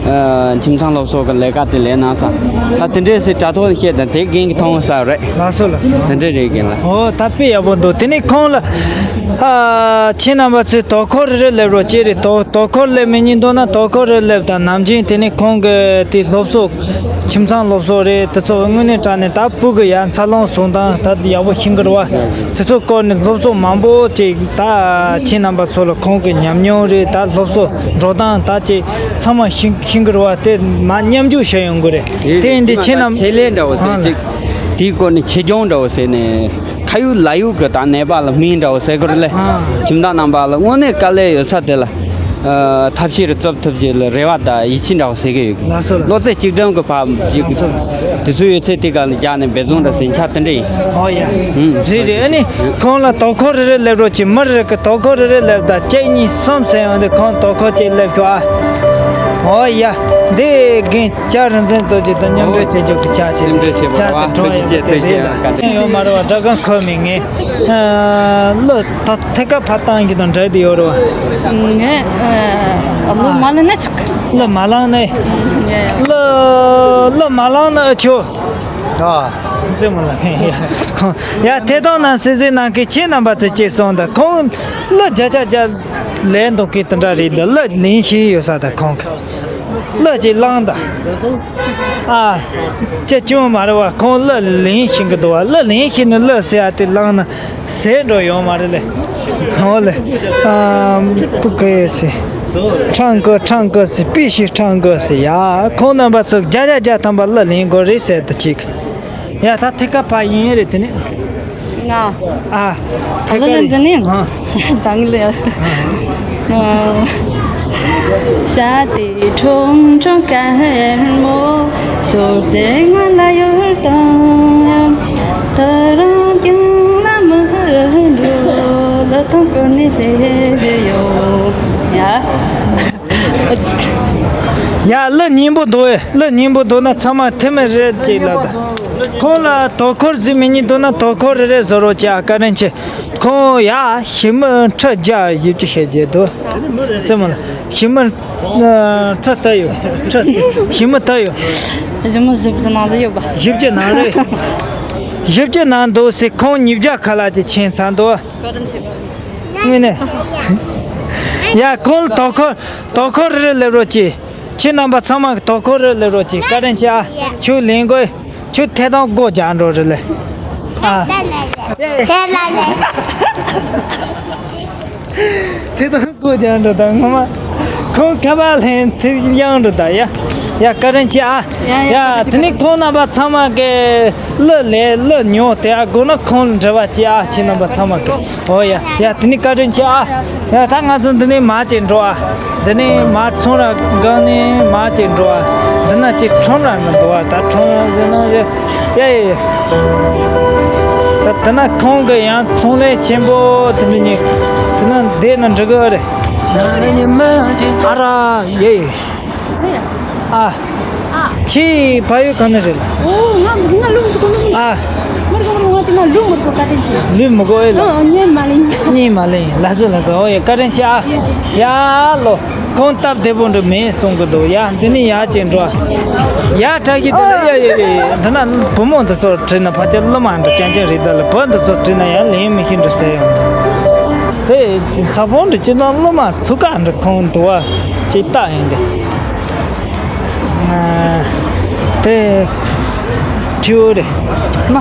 ཨ་ཁྱིམ་ཚང་སློབ་གསོ་གི་ལས་ཀ་དེ་ལས་གནང་ས། ད་དེ་འདྲས་སེ་དྲ་ཐོག་བཤད་དང་དེ་རྒན་གྱི་མཐོང་ས་རེད། ལགས་སོ་ལགས་སོ། དེ་འདྲས་རེད་རྒན་ལགས། ཨོ་ད་དཔེ་ཡག་པོ་འདུག་དེ་ནས་ཁོང་ལ་ཨ་ཁྱེད་རྣམ་པ་ཚོས་དོ་ཁུར་རེ་སླེབས་རོགས་ཅེས་རེད། དོ་དོ་ཁུར་སླེབས་མི་ཉན་འདུག་ན་དོ་ཁུར་རེ་སླེབས་དང་། ནམ་རྒྱུན་དེ་ནས་ཁོང་གི་དེ་སློབ་གསོ་ཁྱིམ་ཚང་སློབ་གསོ་རེད། དེ་ཚོ་དངོས་གནས་དྲང་གནས་ད་ཕྲུ་གུ་ཡར་འཚར་ལོངས་སོང་དང་ད་ཡག་པོ་ཤེས་ཀྱི་རེད་བ། དེ་ཚོ་སྐོར་ནས་སློབ་གསོ་མང་པོ་ཅིག་ད་ཁྱེད་རྣམ་པ་ཚོ་ལ་ཁོང་གི་ཉམས་མྱོང་རེད། ད་སློབ་གསོ་འགྲོ་སྟངས་ད་ཅིག་ཚང་མ་ཤེས་ཤེས་ཀྱི་རེད་བ། དེ་མ་མཉམ་འཇོག་བྱས་ཡོང་གི་རེད། དེ་ཡིན་དུས་ཁྱེད་རྣམ་ཆེད་ལས་འདྲ་བོ་ཟེར་ཨང་ཅིག་དེའི་སྐོར་ནས་ཆེད་སྦྱོང་འདྲ་བོ་ཟེར་ནས་ཁ་ཡོད་ལག་ཡོད་ཀྱི་ད་ནད་པ་ལ་སྨན་འདྲ་བོ་ཟེར་གི་རེད་ལེ། ཨང་། ཁྱིམ་བདག་རྣམ་པ་ལ་དངོས་གནས་དཀའ་ལས་ཡོད་ས་དེ་ལ་ཨ་ཐབས་ཤེས་རེ་བཙུགས་ཐུབ་ཅེས་ལ་རེ་བ་དང་ཡིད་ཆེས་འདྲ་བོ་ཟེར་གི་ཡོད་གི། ལགས་སོ་ལགས་སོ། བློ་རྩེ་གཅིག་སྒྲིམ་གི་བབ་ཅིག་ལགས་སོ་ལགས་སོ། དུས་ཚོད་ཡོད་ཚད་དེ་ག་ལ་རྒྱག་ནས་འབད་བརྩོན་འདྲ་ཟིན་ཆ་དེ་འདྲ་ཡིན། ཨོ་ཡ། ཨུམ། རེད་རེད། ཨ་ནི་ཁོང་ལ་དོ་ཁུར་རེ་རེ་སླེབས་རོགས་གྱིས། མི་རེ་གི་དོ་ཁུར་རེ་རེ་སླེབས་དང་གཅིག་གཉིས་གསུམ་ཟེར་ཡོང་དུས་ཁོང་དོ་ཁུར་ཅིག་སླེབས་ཤོག་ཨ། ཨོ་ཡ། འདི་རྒན་ཇ་རིན་ཆེན་རྡོ་རྗེ་དང་མཉམ་འབྲེལ་བྱེད་རྒྱུ་གི་ཇ་ཅིག་རེད། ཇ་དེ་གྲོངས་ཡོད་པ་དེ་རེད་ལ། ཡོད་མ་རེད་བ། སྒྲ་གང་ཁོ་མི་ངེས། ཨ་ལོ། ད་ཐད་ཀར་ཕར་བཏང་གི་དང་འདྲ་དེ་ཡོད་རེད་བ། ངས་ཨ་ལོ་མ་ལངས་ན་ཆོག་གི། ལོ་མ་ལངས་ནས། ངས་ལོ། ལོ་མ་ལངས་ན་ཨ་ཆོ། ཨ། འཛེམ་མ་ལ་ཁེ་ཡ། ཁོང་ཡ་ཐད་གཏོང་ནང་གཟིགས་གཟིགས་གནང་མཁན་ཁྱེད་རྣམ་པ་ཚོས་ཅིག་གསུངས་དང་། ཁོང་ལོ་བརྒྱ་ཆ་བརྒྱ་ལས་འདུག་མཁན་དེ་འདྲ་རེད་འདུག་ལོ་ལེན་ཤེས་ཡོད་ས་དང་ཁོང་གི། ལོ་ཅིག་ལངས་དང་། ཨ། ཅི་ཅུང་མ་རེད་བ། ཁོང་ལོ་ལེན་ཤེས་གི་འདུག་བ། ལོ་ལེན་ཤེས་ནི་ལོ་ཟེར་ཡ་དེ་ལངས་ན་ཟས་འགྲོ་ཡོང་མ་རེད་ལེ། ཧོ་ལེ། ཨ། ཏུ་ཀེ་སེ། 唱歌唱歌是必须唱歌是呀。ཁོང་རྣམ་པ་ཚོ་བརྒྱ་ཆ་བརྒྱ་ཐམ་པ་གླུ་ལེན་དགོས་རེད་ཟེར་དུ་ཅིག་ཡ་ད་ཐད་ཀ་ཕ་ཡིན་རེད་དེ་ནི། ང་། ཨ། ཐད་ཀ་གླུ་ལེན་དེ་ནི། ཨ། ད་ངི་ལ་ཡ། ཨ། བྱ་དེ་ཁྲོམ་ཁྲོམ་དཀར་མོ། ཞོར་དེ་ང་ལ་ཡོད་དང་། ད་རང་ཀྱང་ལ་མི་འགྲོ། ལ་དང་བསྐོར་ནས་སླེབས་ཡོད་ཡ། ཡ་གླུ་སྙན་པོ་འདུག་ཨེ། གླུ་སྙན་པོ་འདུག་ན་ཚང་མ་ཐེ་མེ་རེད་ཅེས་ལབ་ད། ཁོང་ལ་དོ་ཁུར་ཟིག་མི་ཉན་འདུག་ན་དོ་ཁུར་རེ་རེ་བཟོ་རོགས་བྱ་བཀའ་དྲིན་ཆེ། ཁོང་ཡ་ཞི་མི་ཁྲི་བརྒྱ་བཞི་བཅུ་ཞེ་བརྒྱད་འདུག་རྩེ་མོ་ལ་ཞི་མི་ཁྲི་ལྟ་ཡོད། ཁྲི་ཞི་མི་ལྟ་ཡོད། ཞི་མི་བཞི་བཅུ་ནང་དུ་ཡོད་པ། བཞི་བཅུ་ནང་རེད། བཞི་བཅུ་ནང་འདུག་ཟེར་ཁོང་ཉིས་བརྒྱ་ཁ་ལག་ཅིག་ཕྱིན་ཚར་འདུག་དངོས་གནས། ཡ་ཁོང་དོ་ཁུར་དོ་ཁུར་རེ་རེ་སླེབས་རོགས་གྱིས། ཁྱེད་རྣམ་པ་ཚང་མ་གི་དོ་ཁུར་རེ་སླེབས་རོགས་གྱིས། བཀའ་དྲིན་ཆེ་ཨ། ཁྱོད་ལེན་དགོས། ཁྱོད་ཐད་གཏོང་སྒོ་རྒྱག་འགྲོ་རེ་ལེ། ཨ། ཐད་གཏོང་སྒོ་རྒྱག་འགྲོ་ད་ངོ་མ། ཁོང་ཁ་པར་ལེན་ཐིག་ཡང་འགྲོ་ད་ཡ། ཡ་བཀའ་དྲིན་ཆེ་ཨ། ཡ་ཡ། ཡ་དེ་ནི་ཁོང་རྣམ་པ་ཚང་མ་གི་གླུ་ལེན་གླུ་ཉོ་དེ་ཨ་དགོས་ན་ཁོང་ལ་འབྲེལ་བ་བྱེད་ཨ། ཁྱེད་རྣམ་པ་ཚང་མ་གི། ཨོ་ཡ་ཡ་དེ་ནི་བཀའ་དྲིན་ཆེ་ཨ། ཡ་ད་ང་ཚོ་འདི་ནས་མར་ཅིག་འགྲོ་ཨ། འདི་ནས་མར་ཚོང་ར་སྒང་ནས་མར་ཅིག་འགྲོ་ཨ། འདི་ན་ཅིག་ཁྲོམ་ར་མི་འདུག་ཨ། ད་ཁྲོམ་ར་ཟེར་ན་ཡ་ཡ་ཡ། ད་དེ་ན་ཁོང་གི་ཡང་ཚོང་ལས་ཆེན་པོ་དེ་འདྲ་ཉིད་དེ་ན་བསྡད་ན་འགྲིག་གི་རེད། ཨ་ར་ཡ་ཡ། ཨ། ཨ། ཁྱེད་ཕ་ཡུལ་ག་ནས་རེད། ཨོ་ང་ང་ལུག་མི་དགོས་ལུག་ཨ། མི་དགོས་ང་དེ་ང་ལུག་མི་དགོས་བཀའ་དྲིན་ཆེ། ལུག་མི་དགོས་ཨེ་ལ། ཨ་ཉན་མ་ལེན། ཉན་མ་ལེན་ལགས་སོ་ལགས་སོ། ཨོ་ཡ་བཀའ་དྲིན་ཆེ་ཨ། ཡ་ལོ། ཁོང་སྟབས་བདེ་པོ་འདྲ་མེད་གསུང་གི་འདུག་ཡ་འདི་ནི་ཡ་ཅན་འགྲོ། ཡ་དྲག་གི་འདི་ལ་ཡ་ཡ་ཡ་འདི་ན་བུ་མོ་འདི་ཚོ་བྲིས་ན་ཕལ་ཆེར་སློབ་མ་འདི་ཅན་ཅན་རེད། ད་ལ་བུ་འདི་ཚོ་བྲིས་ན་ཡང་ལེན་མི་ཤེས་འདྲ་ཟེར་ཡོང་། དེ་ཚ་བོ་འདི་ཅི་ན་སློབ་མ་ཚུགས་ཀ་འདྲ་ཁོང་འདུག་བ་ཅིག་ལྟ་ཡིན་ཏེ། དེ་ཁྱེའུ་རེད། མ།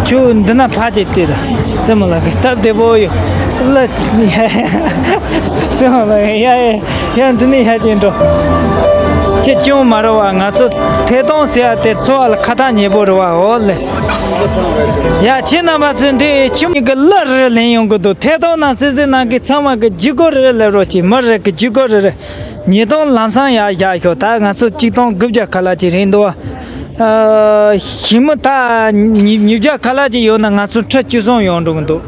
ཁྱེའུ་འདི་ན་ཕ་ཅིག་ལྟོས་དང་། རྩེ་མོ་ལགས་ཀྱི་སྟབས་བདེ་པོ་ཡོད། ལ། རྩེ་མོ་ལགས་ཡ་ཡ་ཡ་འདི་ནས་ཡ་ཅིག་འགྲོ། ཅི་ཅུང་མ་རེད་བ། ང་ཚོ་ཐད་གཏོང་ཟེར་ཡ་དེ་འཚོ་བ་ལ་ཁ་ཐག་ཉེ་པོ་རེད་བ། འོ་ལེ། ཡ་ཁྱེད་རྣམ་པ་ཚོས་འདི་ཁྱིམ་གྱི་གླུ་རེ་ལེན་ཡོང་གི་འདུག་ཐད་གཏོང་ནང་སྲིད་ཟིན་ནང་གི་ཚང་མ་གི་ལྗིད་ཁོག་རེ་རེ་སླེབས་རོགས་གྱིས། མི་རེ་གི་ལྗིད་ཁོག་རེ་རེ། ཉིས་སྟོང་ལམ་སང་ཡར་བཞག་ཤོག་ད་ང་ཚོ་གཅིག་སྟོང་དགུ་བརྒྱ་ཁ་ལག་ཅིག་རེད་འདུག་བ། ཨ། ཞི་མི་ད་ཉིས་ཉིས་བརྒྱ་ཁ་ལག་ཅིག་ཡོད་ན་ང་ཚོ་ཁྲི་བཅུ་གསུམ་ཡོང་འགྲོ་གི་འདུག་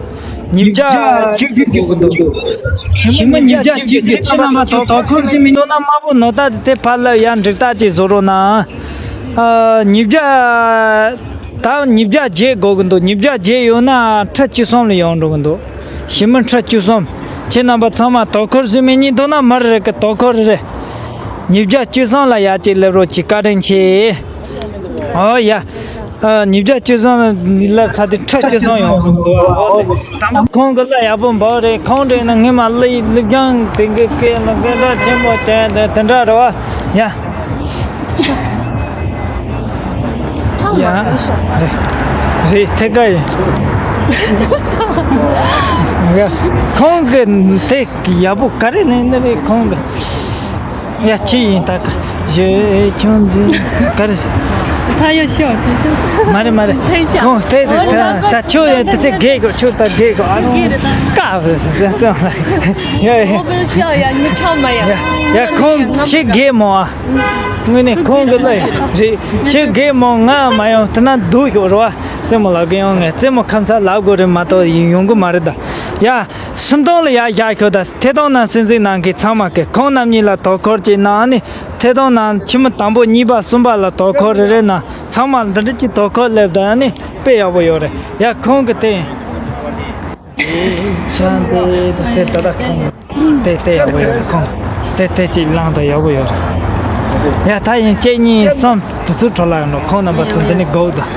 ཉིས་བརྒྱ་བཅུ་གཅིག་དགོས་ཀྱི་འདུག་ཞི་མི་ཉིས་བརྒྱ་བཅུ་གཅིག་ཁྱེད་རྣམ་པ་ཚོ་དོ་ཁུར་ཟིན་མི་འདུག་ན་དམར་པོ་ནོར་ད་དེ་ཕར་ལ་ཡར་འགྲིག་ཐག་ཅིག་བཟོ་རོགས་གནང་། ཨ། ཉིས་བརྒྱ། ད་ཉིས་བརྒྱ་བརྒྱད་དགོས་ཀྱི་འདུག་ཉིས་བརྒྱ་བརྒྱད་ཡོད་ན་ཁྲི་བཅུ་གསུམ་ལ་ཡོང་འགྲོ་གི་འདུག་ཞི་མི་ཁྲི་བཅུ་གསུམ། ཁྱེད་རྣམ་པ་ཚང་མ་དོ་ཁུར་ཟིན་མི་གཉིས་འདུག་ན་མི་རེ་གི་དོ་ཁུར་རེ་རེ། ཉིས་བརྒྱ་བཅུ་གསུམ་ལ་ཡར་ཅིག་སླེབས་རོགས་གྱིས། བཀའ་དྲིན་ཆེ། ཨོ་ཡ། ཨ། ཉིས་བརྒྱ་བཅུ་གསུམ་ལ་སླེབས་ཚར་དུས་ཁྲི་བཅུ་གསུམ་ཡོང་གི་འདུག་ཨོ་ལེ། དང་པོ་ཁོང་གི་གླུ་ཡག་པོ་འབོག་རེད། ཁོང་དྲན་ན་ངས་མ་གླུ་ཡི་གླུ་སྦྱང་དེ་གི་སྐད་ལ་སྐད་གྲགས་ཆེན་པོ་དེ་དེ་དེ་འདྲ་རེད་བ། ཡ། ཡ། རེད། རེད་ཐད་ཀ་ཡིན། ཡ། ཁོང་གི་དེ་ཡག་པོ་ག་རེ་ལེན་ནི་རེད་ཁོང་གི། ཡ་ཅི་ཡིན་ད་ག་ཞེ་ཆུང་ཟིན་ག་རེ་ཟེར། ད་ཡོད་ཤོག་དེ་ཤོག་མ་རེད་མ་རེད། ཐེངས་ཤོག་ཁོང་དེ་ཟེར་ད་ད་ཁྱོད་ཡ་དེ་ཚེ་རྒས་གོ་ཁྱོད་ད་རྒས་གོ་ཨ་རོ་ཀ་བས་ཟེར་ཙང་ལ་ཡ་ཡ། ཨོ་བེར་ཤོག་ཡ་ངི་ཆོག་མ་ཡ། ཡ་ཁོང་ཆེ་རྒས་མོ་ཨ། དངོས་གནས་ཁོང་གི་ལ་རེད་ཆེ་རྒས་མོ་ང་མ་ཡོང་དེ་ན་སྡུག་ཤོག་རོ་ཨ། རྩེ་མོ་ལགས་ཀྱི་ཡོང་ངས་རྩེ་མོ་ཁམས་ཚ་ལབ་དགོས་རེད་མ་གཏོགས་ཡོང་གི་མ་རེད་ད། ཡ། སུམ་སྟོང་ལ་ཡར་བཞག་ཤོག་ད་ཐད་གཏོང་ནང་སྲིད་འཛིན་ནང་གི་ཚང་མ་གི་ཁོང་རྣམ་གཉིས་ལ་དོ་ཁུར་གྱིས་གནང་ནི་ཐད་གཏོང་ནང་ཁྱིམ་མི་དང་པོ་གཉིས་པ་གསུམ་པ་ལ་དོ་ཁུར་རེ་རེ་གནང་ཚང་མ་འདི་འདྲ་གྱི་དོ་ཁུར་སླེབས་ད་ནི་དཔེ་ཡག་པོ་ཡོད་རེད་ཡ། ཁོང་གི་དེ་ཤང་ཚེ་དེ་ད་ལྟ་ཁོང་དེ་དེ་ཡག་པོ་ཡོད་རེད། ཁོང་དེ་དེ་གཅིག་བླངས་ད་ཡག་པོ་ཡོད་རེད་ཡ། ད་ཡིན་གཅིག་གཉིས་གསུམ། དེ་ཚོ་འཕྲོ་བརླག་ཡོང་འགྲོ། ཁོང་རྣམ་པ་ཚོ་འདི་ནས་སྒུག་དང་།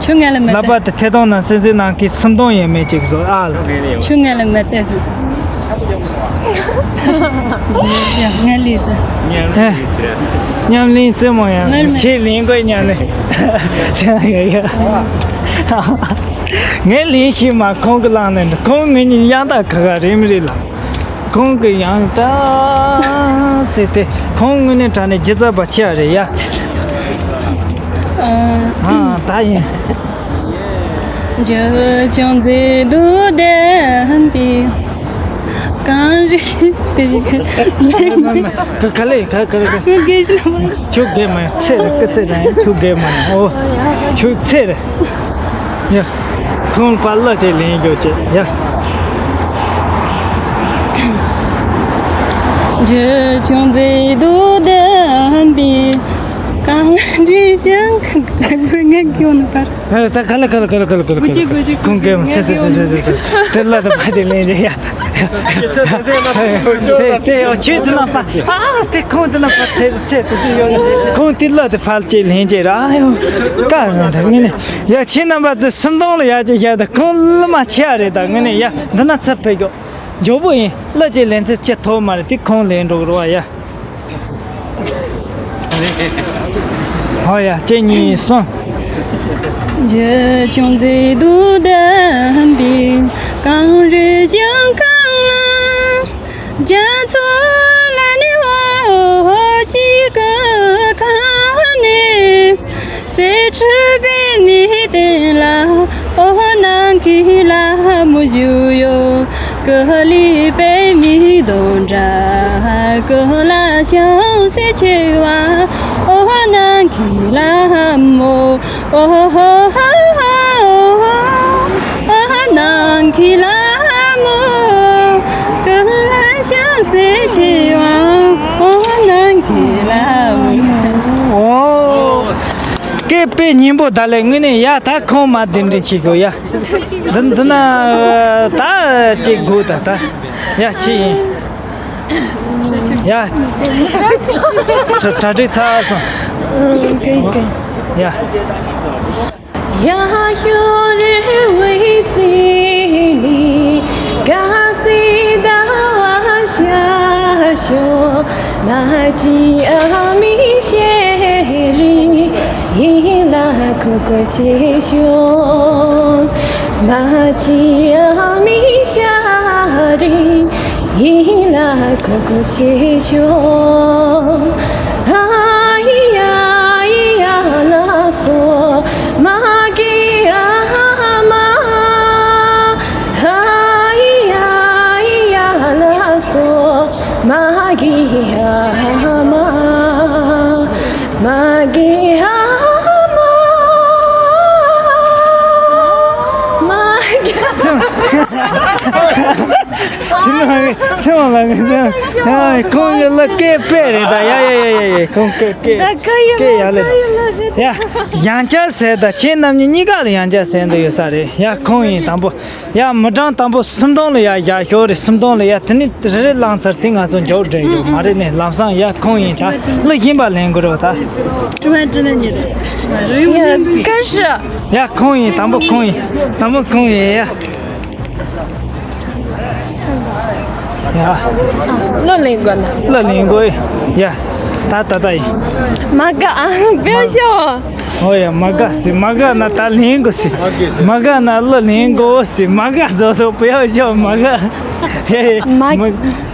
ཁྱོད་ངན་ལ་མེད་ལབ་པ་དེ་ཐད་གཏོང་ནང་སྲིད་འཛིན་ནང་གི་སུམ་སྟོང་ཡས་མས་ཅིག་བཟོ་ཨ་ལ། ཁྱོད་ངན་ལ་མེད་དེ་ཟིན། ཡ་ངན་ལི་དེ། ཨེ། ཉམས་ལེན་རྩེ་མོ་ཡང་ངན་ལ་མེད། ཆེས་ལེན་དགོས་ཉམས་ལེན། ཡ་ཡ། ངན་ལེན་ཤེས་མ་ཁོང་གི་ལང་ནས་ཁོང་ངེད་གཉིས་ཡང་དག་ཁ་ཁ་རེད་མི་རེད་ལ། ཁོང་གི་ཡང་ད་ཟེར་ཏེ། ཁོང་དངོས་གནས་དྲང་གནས་སྒྱུ་རྩལ་པ་ཆེ་བ་རེད་ཡ། ཨ། ཨ་ད་ཡིན། འཇུ་ཆུང་མཛེས་སྡུག་ལྡན་པའི་གངས་རི་དེ། ག་ག་ལེ་ག་ག་ལེ་ག། ངས་གས་ཤི་ན་མ། ཁྱོད་གས་མ་ཡ། ཚེ་རེ་སྐུ་ཚེ་རེ་ཁྱོད་གས་མ་ཡ། ཨོ། ཁྱོད་ཚེ་རེ་ཡ། ཁོང་པ་ལ་ཅེ་ལེན་རྒྱུ་ཅེ་ཡ། འཇུ་ཆུང་མཛེས་སྡུག་ལྡན་པའི་གངས་རི་བཞིན། ངས་གས་ན་པར། ཨ་ད་ག་ལེ་ག་ལེ་ག་ལེ་ག་ལེ་ག་ལེ། དགུ་གཅིག་དགུ་གཅིག་ཁོང་གི་ཚེ་ཚེ་ཚེ་ཚེ་ཚེ། དེ་ལ་དེ་ཕ་དེ་ལེན་རེ་ཡ། དེ་དེ་ཡོ་ཆེ་དེ་ལ་ཕ། ཨ་དེ་ཁོང་དེ་ལ་ཕ་ཚེ་ཚེ་དེ་དེ་ཡོ། ཁོང་དེ་ལ་དེ་ཕ་ཅེ་ལེན་ཅེ་ར་ཡོ། ཀ་ཟན་དེ་ངི་ནི་ཡ། ཁྱེད་རྣམ་པ་ཚོ་སུམ་སྟོང་ལ་ཡ་ཅེ་ཡ། ད་ཁོང་ལ་མ་ཆེ་ཨ་རེད། ད་ངི་ནི་ཡ་འདི་ན་ཚར་ཕེ་གོ། མགྱོགས་པོ་ཡིན། གླུ་ཅིག་ལེན་ཚེ་ཅི་ཐོབ་མ་རེད། དེ་ཁོང་ལེན་འགྲོ་གི་རེད་བ་ཡ། ཧོ་ཡ། གཅིག་གཉིས་གསུམ། འཇུ་ཆུང་མཛེས་སྡུག་ལྡན་པའི་གངས་རི་ཞིང་ཁམས་ལ། རྒྱ་མཚོ་ལ་ནི་འོ་ཅི་གི་ཁ་ནས། གསེར་ཁྲི་པད་མའི་སྟེང་ལ་འོ་ནམ་མཁའི་ལྷ་མོ་བཞུགས་ཡོད། ཀུ་ལི་པད་མའི་གདན་ས་ཀུ་ལ་ཤང་སེ་ཆེ་བ། འོ་ནམ་མཁའི་ལྷ་མོ། འོ་ཧོ་ཧོ་ཧོ། འོ་ནམ་མཁའི་ལྷ་མོ། ཀུ་ལ་ཤང་སེ་ཆེ་བ། འོ་ནམ་མཁའི་ལྷ་མོ། ཨོ། སྐད་དཔེ་སྙན་པོ་ད་ལས་ངུ་ནས་ཡ། ད་ཁོང་མ་གདན་འདྲེན་བྱེད་དགོས་ཡ། འདི་འདི་ན་ད་ཅིག་དགོས་ད་ད། ཡ་ཅི་ཡིན། ཡ། གྲ་གྲ་སྒྲིག་ཚར་སོང་། ཨང་། ཀེ་ཀེ། ཡ། ཡ་ཞོ་རེ་བའི་ཚེ་ནི་ག་སི་ཟླ་བ་ཤ་ཞོ། མ་ཅི་ཨ་མི་ཤེ་རི་ཡིན་ལ་ཁུ་ཁུ་ཤེ་ཞོ། མ་ཅི་ཨ་མི་ཤ་རི་ཡིན་ལ་ཁུ་ཁུ་ཤེ་ཞོ། ཨ་ཡ་ཡ་ལ་སོ་མ་གི་ཨ་མ། ཨ་ཡ་ཡ་ལ་སོ་མ་གི་ཨ་མ། མ་གི་ཨ་མ། མ་གི། དེ་ནི་ཚེ་དབང་ལགས་ཀྱི་ཚེ་དབང་། ཁོང་གི་གླུ་སྐད་དཔེ་རེད་ད། ཡ་ཡ་ཡ་ཡ་ཡ། ཁོང་སྐད་སྐད་ད་ཀ་ཡོད་སྐད་ཡག་ལེ། ཡ། ཡང་བསྐྱར་ཟེར་ད། ཁྱེད་རྣམ་གཉིས་གཉིས་ཀ་ལ་ཡང་བསྐྱར་ཟེར་འདོད་ཡོད་ས་རེད་ཡ། ཁོང་ཡིན་དང་པོ། ཡ། མི་གྲངས་དང་པོ་སུམ་སྟོང་ལ་ཡ་ཡ་ཤོག་རེད། སུམ་སྟོང་ལ་ཡ། དེ་ནི་རེ་རེ་བླངས་ཚར། དེ་ང་ཚོ་མགྱོགས་འགྲོ་ཡོད་མ་རེད་ནས། ལམ་སང་ཡ་ཁོང་ཡིན་ད། གླུ་གཞན་པ་ལེན་དགོས་རེད་ད། ཀྲུང་ཧྭ་ཀྲུང་ནས་ཉེ་རེད། ཡ་ཀ་ཧྲི། ཡ་ཁོང་ཡིན། དང་པོ་ཁོང་ཡིན། དང་པོ་ཁོང་ཡིན་ཡ། ཡ། གླུ་ལེན་དགོས་ན། གླུ་ལེན་དགོས་ཡ། ད་ད་ད་ཡིན། མ་དགའ་ཨ་བེ་ཤོ། ཨོ་ཡ། མ་དགའ་སི་མ་དགའ་ན་ད་ལེན་དགོས་སི། མ་དགའ་ན་གླུ་ལེན་དགོས་སི། མ་དགའ་བཟོ་དོ་བེ་ཤོ་མ་དགའ། ཧེ། མ་མ་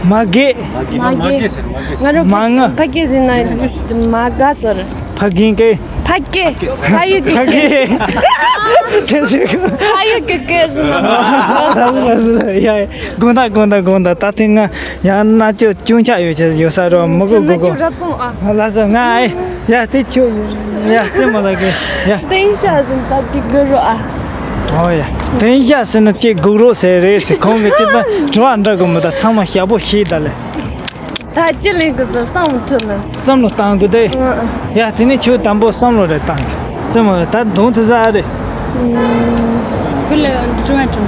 མ་དགེ། མ་དགེ། ང་རོ་མ་ངུ། ཕ་གི་ཟེར་ན་མ་དགའ་ཟེར། ཕ་གི་གེ། ཕ་གི། ཕ་ཡུལ་གི་ཕ་གི། ཁྱེད་ཚོས་ཕ་ཡུལ་གི་གེ་ཟེར་ན་མ་དགའ་ཟེར། ཡ་ཡ། དགོངས་དག་དགོངས་དག་དགོངས་དག་ད་ཐེངས་ང་ཡང་མནར་གཅོད་ཅུང་ཆགས་ཡོད་ཆེ་ཡོད་ས་རོ་མི་དགོས་དགོས་དགོས། རབ་སོང་ཨ། ལགས་སོ། ང་ཨེ། ཡ་དེ་ཁྱོད། ཡ་རྩེད་མོ་ལ་གི། ཡ། ཏེང་ཤ་ཟིན་ད་དེ་དགོས་རོ་ཨ། ཨོ་ཡ། ཏེང་ཤ་ཟིན་ན་ཅིག་དགོས་རོ་ཟེར་རེད་ཟེར། ཁོང་གི་ཅི་ད་དྲི་བ་འདྲི་དགོས་མི་ད་ཚང་མ་ཞིབ་པོ་ཤེས་ད་ལེ། ད་ཅི་ལེན་དགོས་ཟེར་བསམ་བློ་ཐོན་ན། བསམ་བློ་བཏང་དགོས་ཏེ། ཨ་ཨ། ཡ་དེ་ནས་ཁྱོད་དང་པོ་བསམ་བློ་རེ་བཏང་། རྩེད་མོ་ད་གདོང་དེ་ཟ་ཨ་རེད། ཁོ་ལ་དྲི་བ་དྲི།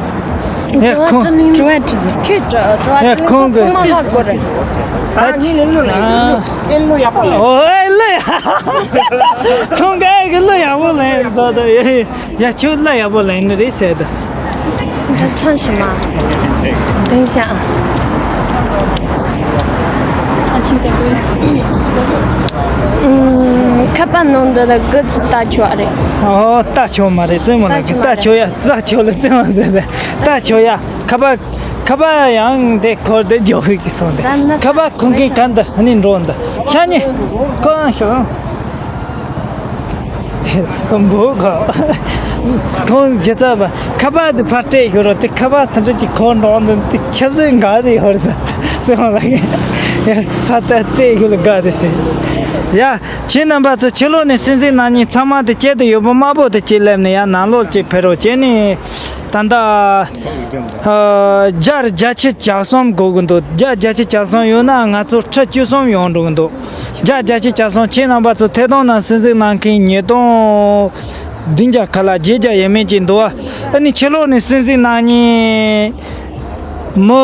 ཡ་ཁོང་། དྲི་བ་དྲི་ཟེར། ཁྱོད་དྲི་དྲི་བ་ཡ་དྲི་ཁོང་གི་ཚང་མ་ཧ་གོ་རེད། ད་ཨ་ནི་ལོ་ལོ་ཡག་པོ་ལེན། ཨོ་ཨེ་ལོ་ཡ། ཁོང་གི་ཨེ་གི་ལོ་ཡག་པོ་ལེན་ཟ་ད་ཡ། ཡ་ཁྱོད་གླུ་ཡག་པོ་ལེན་ནི་རེད་ཟེར་ད། ད་ཁྲང་ཞི་མ། ཏེང་ཤ། ཨ་ཆིང་ཀ་ཀུ། ཨུམ། ཁ་པར་ནང་འདི་ལ་གི་ཚི་ལྟ་ཆོག་རེད། ཨོ་ལྟ་ཆོག་མ་རེད། རྩེད་མོ་ལ་གི་ལྟ་ཆོག་ཡ། ལྟ་ཆོག་ལ་རྩེད་མོ་ཟེར་ཏེ། ལྟ་ཆོག་ཡ། ཁ་པར། ཁ་པར་ཡང་དེ་འཁོར་དེ་འཇོག་གི་སོང་དེ། ད་ན་ཁ་པར་ཁོང་གིས་ག་འདི་ནི་འགྲོ་འདི་ཤ་ཉེ་ཁོ་ཡང་ཤོག་ཁོང་བུ་ཁོ་ཁོང་རྒྱུ་ཚབ་པ་ཁ་པར་དེ་ཕར་སྤྲད་ཤོག་རོགས། དེ་ཁ་པར་དེ་འདྲ་ཅིག་ཁོ་འགྲོ་འདི་དེ་ཆབ་སྲིད་འགའ་དེ་ཡོད་རེད། ད་སེམས་ལ་ཕར་ལྟ་སྤྲད་ཤོག་ལ་དགའ་དེ་སེ། ཡ། ཁྱེད་རྣམ་པ་ཚོ་ཕྱི་ལོགས་ནས་གསན་གཟིགས་གནང་མཁན་ཚང་མ་དེ་སྐྱིད་དུ་ཡོད་པ་དམར་པོ་དེ་གཅིག་སླེབས་ནས་ཡར་ནང་ལོགས་གཅིག་ཕེབས་རོགས་བྱས་ནས། ད་ལྟ་ཨ་བརྒྱ་བརྒྱད་ཅུ་གྱ་གསུམ་དགོས་ཀྱི་འདུག་བརྒྱ་བརྒྱད་ཅུ་གྱ་གསུམ་ཡོད་ན་ང་ཚོ་ཁྲི་བཅུ་གསུམ་ཡོང་འགྲོ་གི་འདུག་བརྒྱ་བརྒྱད་ཅུ་གྱ་གསུམ། ཁྱེད་རྣམ་པ་ཚོ་ཐད་གཏོང་ནང་གསན་གཟིགས་གནང་མཁན་ཉིས་སྟོང་བདུན་བརྒྱ་ཁ་ལག་བརྒྱད་བརྒྱ་ཡས་མས་ཅིག་འདུག་ཨ་ནི་ཕྱི་ལོགས་ནས་གསན་གཟིགས་གནང་མཁན་མི་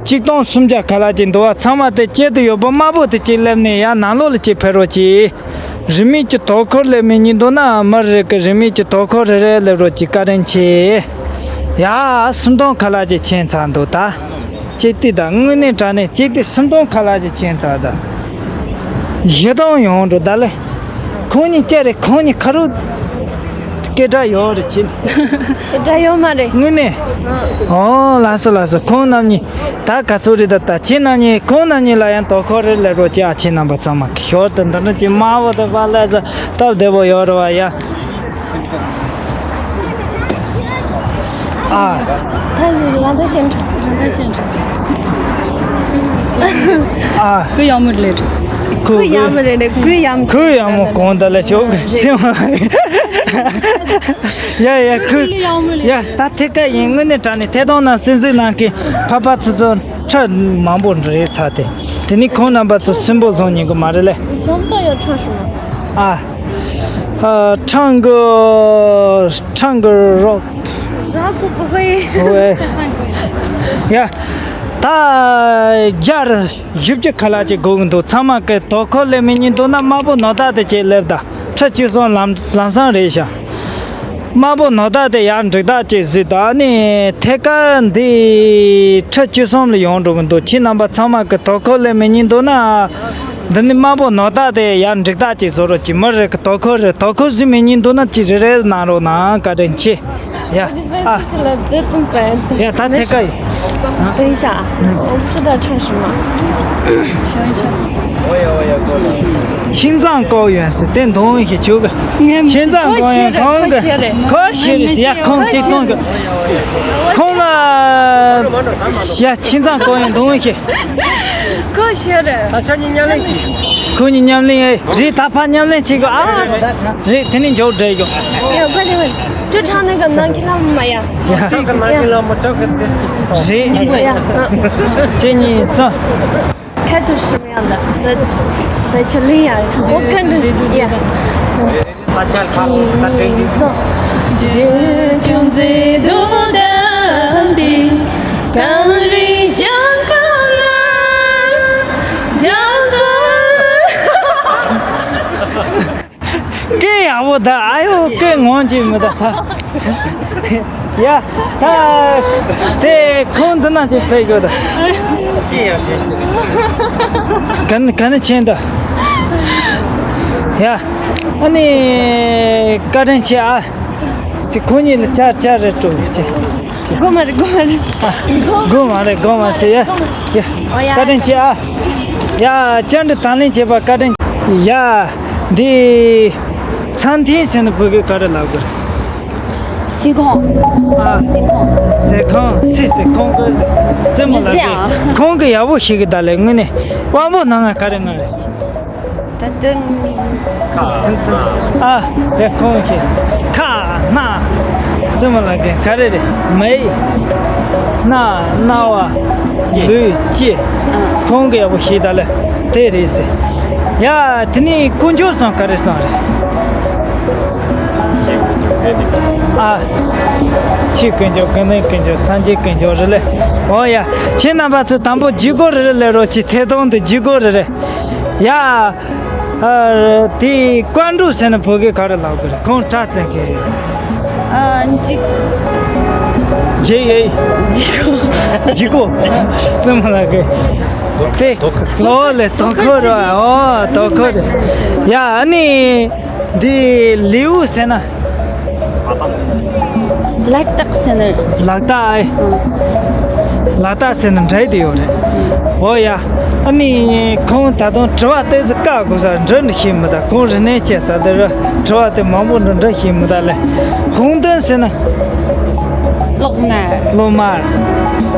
གཅིག་སྟོང་སུམ་བརྒྱ་ཁ་ལག་ཅིག་འདུག་བ། ཚང་མ་དེ་སྐྱིད་དུ་ཡོད་པ་དམར་པོ་དེ་གཅིག་སླེབས་ནས་ཡར་ནང་ལོགས་ལ་གཅིག་ཕེབས་རོགས་གྱིས། རིན་མེད་ཀྱི་དོ་ཁུར་སླེབས་མི་གཉིས་འདུག་ན་མི་རེ་གི་རིན་མེད་ཀྱི་དོ་ཁུར་རེ་རེ་སླེབས་རོགས་གྱིས། བཀའ་དྲིན་ཆེ། ཡ། སུམ་སྟོང་ཁ་ལག་ཅིག་ཕྱིན་ཚར་འདུག་ད་གཅིག་དེ་ད་དངོས་གནས་དྲང་གནས་གཅིག་དེ་སུམ་སྟོང་ཁ་ལག་ཅིག་ཕྱིན་ཚར་ད། བཞི་སྟོང་ཡོང་འགྲོ་ད་ལེ། ཁོང་གཉིས་སྐྱ་རེད། ཁོང་གཉིས་ཁ་རུ་སྐད་གྲགས་ཡོད་རེད་ཁྱེད། སྐད་གྲགས་ཡོད་མ་རེད། དངོས་གནས། ཨང་། ཨོ་ལགས་སོ་ལགས་སོ། ཁོང་རྣམ་གཉིས་ད་ག་ཚོད་རེད། ད་ད་ཁྱེད་རྣམ་གཉིས་ཁོང་རྣམ་གཉིས་ལ་ཡང་དོ་ཁུར་རེ་སླེབས་རོགས་གྱིས་ཨ། ཁྱེད་རྣམ་པ་ཚང་མ་ཞོར་དུ་འདི་འདྲ་ཅིག་དམར་པོ་དེ་ཕར་སླེབས་ས་སྟབས་བདེ་པོ་ཡོད་རེད་བ་ཡ། ཨ། ད་རང་ད་ཤེས་འགྲོ། རང་ད་ཤེས་འགྲོ། ཨ། ཁོ་ཡག་མོ་རེད། ཁོ་ཁོ་ཡག་མོ་རེད། ཁོ་ཡག་མོ། ཁོ་ཡག་མོ་གང་ད་ལ་ཆོག་གི་རེད། ཚེ་མ། ཡ་ཡ་ཁོ། ཁོ་ཡག་མོ་རེད། ཡ་ད་ཐད་ཀ་ཡིན། དངོས་གནས་དྲང་གནས་ཐད་གཏོང་ནང་གསན་གཟིགས་གནང་མཁན་ཕ་ཕ་ཚོ་ཚོ་ཁྲ་མང་པོ་རེད་ཚ་དེ། དེ་ནི་ཁོང་རྣམ་པ་ཚོ་སུན་པོ་བཟུང་ཉན་གི་མ་རེད་ལེ། 想不到要唱什么。 ཨ། ཨ། 唱歌，唱歌 rock。 ར་ཕུ་པུ་ཧོ་ཡེ། ཧོ་ཡེ། ཡ། ད་རྒྱ་ར་བཞི་བཅུ་ཁ་ལག་ཅིག་དགོས་ཀྱི་འདུག་ཚང་མ་གི་དོ་ཁུར་སླེབས་མི་གཉིས་འདུག་ན་དམར་པོ་ནོར་བདག་དེ་ཅིག་སླེབས་ད། ཁྲི་བཅུ་གསུམ་ལམ་ལམ་སང་རེད་ཤག་དམར་པོ་ནོར་བདག་དེ་ཡར་འགྲིག་བདག་ཅིག་གཟིགས་ད་ནི་ཐད་ཀར་འདི་ཁྲི་བཅུ་གསུམ་ལ་ཡོང་འགྲོ་གི་འདུག་ཁྱེད་རྣམ་པ་ཚང་མ་གི་དོ་ཁུར་སླེབས་མི་གཉིས་འདུག་ན། འདི་ནི་དམར་པོ་ནོར་བདག་དེ་ཡར་འགྲིག་བདག་ཅིག་བཟོ་རོགས་གྱིས། མི་རེ་གི་དོ་ཁུར་རེ། དོ་ཁུར་གཟིགས་མི་གཉིས་འདུག་ན་ཅིག་རེ་རེ་གནང་རོགས་གནང་། བཀའ་དྲིན་ཆེ། ཡ། ཨ། ཡ་ད་ཐད་ཀ་ཡིན།等一下啊，我不知道唱什么。想一想。青藏高原是电动一些球个。青藏高原高个。可惜的是呀，空这空个。空啊，呀，青藏高原东西。 ཁོ་ཤེས་རེད། ད་ཁྱོད་གཉིས་མཉམ་ལེན་གྱིས། ཁོ་གཉིས་མཉམ་ལེན་ཨེ། རེད། ད་ཕར་མཉམ་ལེན་བྱེད་དགོས་ཨ། རེད། དེ་ནས་མཇུག་སྒྲིལ་དགོས། ཡ། ཁོ་དེ་ཁྱོད་ཁྲང་ནས་ག་ནང་ཁྱི་ལ་མ་ཡ། ཡ། ཁྱོད་ཀྱི་ནང་ཁྱི་ལ་མ་ཁྱོད་ཀྱི་ཏིས་ཀུ་ཏོ། རེད། ཡ། ཁྱེད་གཉིས་སོ། ཁ་ཐུར་ཞིམ་ཡང་ད་ད་ད་ཆ་ལིང་ཡ། འོ་ཁ་འདྲ་ཡ། སྐད་ཡག་པོ་ད་ཨ་ཡོ། སྐད་ངོམ་གྱིས་མི་ད་ད། ཡ། ད་དེ་ཁོང་འདི་ན་ཅིག་ཕེབས་དགོས་ད། ག་ནས་ག་ནས་ཕྱིན་ད། ཡ། ཨ་ནི་བཀའ་དྲིན་ཆེ་ཨ། ཅིག་ཁོང་གཉིས་ལ་ཅར་ཅར་རེ་སྤྲོད་ཅིག་ཅིག་དགོས་མ་རེད། དགོས་མ་རེད། ཨ། དགོས་མ་རེད། དགོས་མ་རེད་ཟེར་ཡ། ཡ། ཨོ་ཡ། བཀའ་དྲིན་ཆེ་ཨ། ཡ། བཅར་འདྲི་དང་ལེན་བྱས་པ་བཀའ་དྲིན་ཆེ། ཡ། འདི་餐厅ཟེར་ན་བོད་སྐད་ག་རེ་ལབ་དགོས། 司空。 ཨ། 司空。 ཟས་ཁང་། སི་ཟས་ཁང་གི་རྩེད་མོ་ལབ་གི། ཁོང་གི་ཡག་པོ་ཞིག་གི་ད་ལས་དངོས་གནས་དབང་པོ་སྣ་ལྔ་ག་རེ་ལྔ་རེད། ད་དུང་། ཨ། ཡ། ཁོང་གི་ཁ་སྣ་རྩེད་མོ་ལབ་གི་ག་རེ་རེད། མིག་སྣ། རྣ་བ། ལུས། ལྕེ། ཁོང་གི་ཡག་པོ་ཞིག་ད་ལས་དེ་རེད་ཟེར། ཡ། དེ་ནས་དཀོན་མཆོག་གསུམ་ག་རེ་གསུམ་རེད། ཨ། ཆོས་དཀོན་མཆོག་ཀུན་ལྡན་དཀོན་མཆོག་སངས་རྒྱས་དཀོན་མཆོག་རེད་ལེ། འོ་ཡ། ཁྱེད་རྣམ་པ་ཚོ་དང་པོ་བརྒྱུད་སྐུར་རེ་རེ་སླེབས་རོགས་གྱིས། ཐད་གཏོང་དུ་བརྒྱུད་སྐུར་རེ་རེ། ཡ། ཨ། དེ་ཀོན་ཀྲུའུ་ཟེར་ན་བོད་སྐད་ག་རེ་ལབ་དགོས་རེད། ཁོང་སྐྲ་བཙན་གི་རེད། ཨ། འཇིག་འཇིག་ཨེ། འཇིག་གོ། འཇིག་གོ། རྩེད་མོ་ལབ་གི། དེ་ལོ་ལས་དོ་ཁུར་རེད། ཨོ་དོ་ཁུར་རེད། ཡ། ཨ་ནི། འདི་ལེའུ་ཟེར་ན། ལག་རྟགས་ཟེར་ན། ལག་རྟགས་ཨེ། ཨང་། ལ་དྭགས་ཟེར་ན་འདྲ་དེ་ཡོད་རེད། འོ་ཡ། ཨ་ནི་ཁོང་ད་དུང་དྲི་བ་ཏོག་ཙམ་བཀག་དགོས་ས་འདྲ་འདྲ་ཤེས་མི་ད། ཁོང་རིག་གནས་ཆེ་ས་དེ་ར་དྲི་བ་དེ་མང་པོ་འདྲ་འདྲ་ཤེས་མི་ད་ལེ། ཧུང་ཏོན་ཟེར་ན། གློག་དམར། གློག་དམར།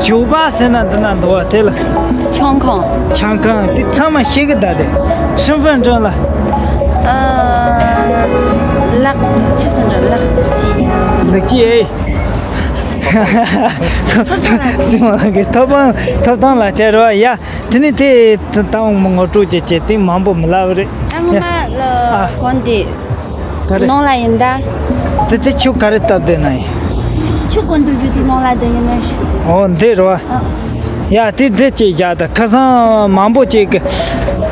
ཇོ་པ་ཟེར་ན་འདི་ན་འདུག་བ་དེ་ལ། ཆང་ཁང་། ཆང་ཁང་དེ་ཚང་མ་ཤེས་གི་ད་དེ། ཧྲིན་ཧྥན་ཀྲང་ལ། ཨ། ལག་ཆི་ཟེར་འདྲ་ལག་ཅི། ལག་ཅི་ཨེ། ཅི་མ་གི་ཐོབ་ཐང་ཐོབ་ཐང་ལ་བྱ་རོགས་ཡ། དེ་ནི་དེ་ད་ངོ་སྤྲོད་བྱེད་བྱེད་དེ་མང་པོ་མི་ལབ་རེད། ཨ་ངོ་མ་ལ་ཨ། གོན་དེ། ག་རེ། ནང་ལ་ཡིན་ད། དེ་དེ་ཆུ་ག་རེ་བཏབ་བསྡད་ན་ཡིན། ཆུ་གོན་དུ་བཞུ་དེ་ནང་ལ་བསྡད་ཡིན་ན་ཞུ། ཨོ་འདི་རོ། ཨ། ཡ་དེ་འདི་ཅིག་བཞག་ད་ཁ་སང་མང་པོ་ཅིག་གི།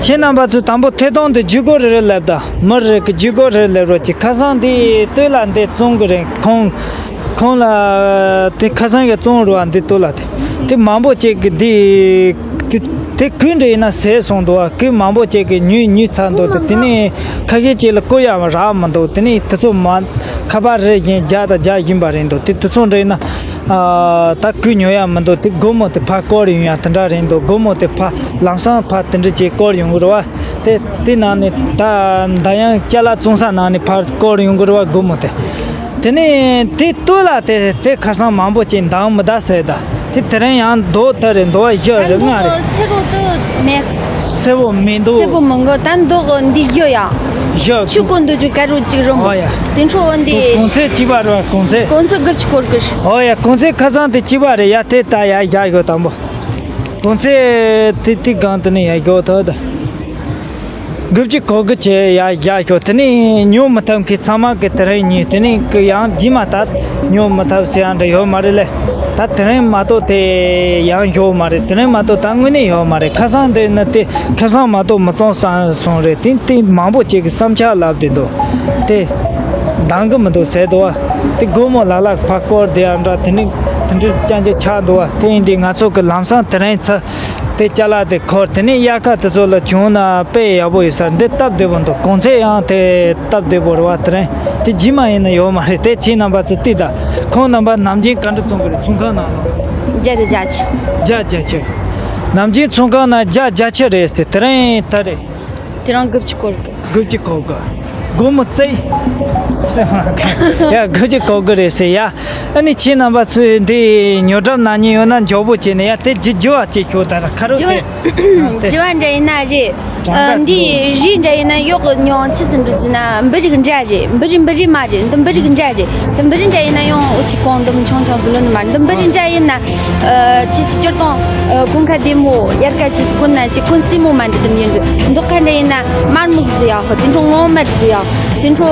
ཁྱེད་རྣམ་པ་ཚོས་དང་པོ་ཐད་གཏོང་དུ་ཇུས་འགོད་རེ་རེ་ལབ་ད་མི་རེ་གི་ཇུས་འགོད་རེ་ལབ་རོགས་ཅིག་ཁ་སང་འདི་སྟོད་ལ་འདི་བཙོང་གི་རེད་ཁོང་། ཁོང་ལ་དེ་ཁ་སང་གི་བཙོང་རུ་བ་འདི་སྟོད་ལ་དེ། དེ་མང་པོ་ཅིག་གི་འདི། དེ་དེ་གོས་འདྲ་ཡིན་ན་ཟས་སོང་འདུག་བ། གོས་མང་པོ་ཅིག་གི་ཉོས་ཉོས་ཚར་འདུག་དེ་དེ་ནས་ཁ་ཤས་ཅིག་ལ་བསྐུར་ཡག་རག་མི་འདུག་དེ་ནས་དེ་ཚོ་མ་ཁ་པར་རེ་བཞིན་རྒྱག་དང་རྒྱག་བཞིན་པ་རེད་འདུག་དེ་དེ་ཚོ་འདྲ་ཡིན་ན། ཨ། ད་གོས་ཉོ་ཡག་མི་འདུག་དེ་སྒོར་མོ་དེ་ཕར་བསྐུར་ཡོང་ཡག་དེ་འདྲ་རེད་འདུག་སྒོར་མོ་དེ་ཕར་ལམ་སང་ཕར་དེ་འདྲ་ཅིག་བསྐུར་ཡོང་གི་རེད་བ། དེ་དེ་ནང་ནས་ད་ད་ཡང་ཅ་ལག་བཙོང་ས་ནང་ནས་ཕར་བསྐུར་ཡོང་གི་རེད་བ་སྒོར་མོ་དེ། དེ་ནས་དེ་སྟོད་ལ་དེ་དེ་ཁ་སང་མང་པོ་ཅིག་འདང་མི་གདའ་ཟེར་ད། དེ་དེ་རིང་ཡང་མདོག་དེ་རེད་འདུག་བ། བཞི་རེད་ལྔ་རེད། སེར་པོ་དེ་མེད། སེར་པོ་མི་འདུག་སེར་པོ་མི་འགོ་ད་མདོག་འདི་བཞི་ཡ། བཞི། ཆུ་ཀོ་འདུག་ཅུ་ཀ་རུ་གཅིག་རུང་། ཨོ་ཡ། དེ་འཕྲོ་འོ་འདི། གོང་ཚད་གཅིག་པ་རེད་བ་གོང་ཚད། གོང་ཚད་དགུ་བཅུ་སྐོར་གི། ཨོ་ཡ་གོང་ཚད་ཁ་སང་དེ་གཅིག་པ་རེད་ཡ། དེ་ད་ཡ་བཞག་ཡོད་དང་པོ། གོང་ཚད་དེ་དེ་སྒང་དེ་ནས་ཡ་བཞག་ཐུབ་ད། དགུ་བཅུ་གོ་དགུ་བྱས་ཡ་བཞག་ཤོག་དེ་ནས་ཉོ་མི་ཐུབ་མཁན་ཚང་མ་གི་དེ་རིང་ཉོས། དེ་ནས་གི་ཡང་རྗེས་མ་ད་ཉོ་མི་ཐུབ་ཟེར་ཡང་འདྲ་ཡོད་མ་རེད་ལེ། ད་དེ་རིང་མ་གཏོགས་དེ་ཡང་ཡོད་མ་རེད། དེ་རིང་མ་གཏོགས་ད་དངོས་གནས་ཡོད་མ་རེད། ཁ་སང་དེ་ནི་དེ་ཁ་སང་མ་གཏོགས་མི་བཙོང་བསམ་སོང་རེད། དེ་དེ་མང་པོ་ཅིག་གི་བསམ་འཆར་ལབ་བསྡད་འདུག་དེ་འདང་གི་མི་འདུག་ཟེར་འདུག་བ། དེ་སྒོར་མོ་ལ་ལ་ཕར་བསྐུར་བསྡད་ཡ་འདྲ་དེ་ནས་དེ་འདྲ་རྐྱང་རྐྱང་ཆགས་འདུག་བ། དེ་ཡིན་དུས་ང་ཚོ་གི་ལམ་སང་དེ་རིང་ཚ། དེ་ཅ་ལག་དེ་འཁོར་དེ་ནས་དབྱར་ཁ་དེ་ཚོ་ལ་བྱུང་ན་དཔེ་ཡག་པོ་ཡོད་ས་རེད། འདི་སྟབས་བདེ་པོ་འདུག་གོང་ཚད་ཡང་དེ་སྟབས་བདེ་པོ་རེད་བ། དེ་རིང་དེ་རྗེས་མ་ཡིན་ན་ཡོད་མ་རེད། དེ་ཁྱེད་རྣམ་པ་ཚོ་ལྟོས་དང་། ཁོང་རྣམ་པ་ནམ་རྒྱུན་ག་འདྲ་བཙོང་གི་རེད། ཚོང་ཁང་ནང་ལ། བརྒྱ་དང་བརྒྱད་ཅུ། བརྒྱ་བརྒྱད་ཅུ། ནམ་རྒྱུན་ཚོང་ཁང་ནང་བརྒྱ་བརྒྱད་ཅུ་རེད་ཟེར། དེ་རིང་ད་རེད། དེ་རིང་དགུ་བཅུ་སྐོར་གི། དགུ་བཅུ་སྐོར་གི། སྒོར་མོ་རྩིས། ཡ་དགུ་བཅུ་སྐོར་གི་རེད་ཟེར་ཡ། ཨ་ནི་ཁྱེད་རྣམ་པ་ཚོས་འདི་ཉོ་གྲབས་གནང་མཁན་ཡོད་ན་མགྱོགས་པོ་བྱས་ནས་ཡ་དེ་རྒྱུ་རྒྱུ་བ་ཅིག་ཤོག་ད་ར་ཁ་རོག་རྒྱུ་དེ། བ་རྒྱུ་བ་འདྲ་ཡིན་ན་རེད། ཨ་འདི་རིགས་འདྲ་ཡིན་ན་གཡོག་གི་ཉོ་ཆི་ཙམ་འདྲ་ཟེར་ན་འབུ་རིགས་འདྲ་རེད། འབུ་རིགས་འབུ་རིགས་མ་རེད། འདི་འབུ་རིགས་འདྲ་རེད། འདི་འབུ་རིགས་འདྲ་ཡིན་ན་ཡང་འུ་ཅི་གང་འདི་མི་ཆུང་ཆུང་གི་ལོ་ནི་མ་རེད། འདི་འབུ་རིགས་འདྲ་ཡིན་ན། ཨ་ཅི་ཅི་སྤྱིར་བཏང་ཨ་གོན་ཁ་བདེ་མོ། དབྱར་ཁ་ཅི་ཅི་གོན་ན་ཅི་གོན་བསིལ་མོ་མ་འདི་དམ་ཡིན་འདུག་མདོག་ཁ་འདྲ་ཡིན་ན་དམར་སྨུག་ཟི་ཡག་དེ་འཕྲོ་སྔོ་དམར་ཟི་ཡག་དེ་འཕྲོ་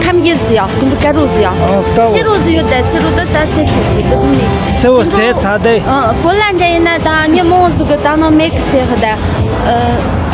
ཁམ་གཡི་ཟི་ཡག་དེ་འཕྲོ་དཀར་རོ་ཟི་ཡག་ཨོ་དཀར་བོ། སེར་རོ་ཟི་ཡོད་ད། སེར་རོ་ད་ས་སེར་ཚིག་ཟི་དེ་ཟི་ནི། སེར་བོ་ཟས་ཚ་དེ། ཨ་གོ་ལ་འདྲ་ཡིན་ན་ད་ཉི་མོ་ཟི་གི་ད་ནང་མེད་གི་སེ་ཧ་ད། ཨ།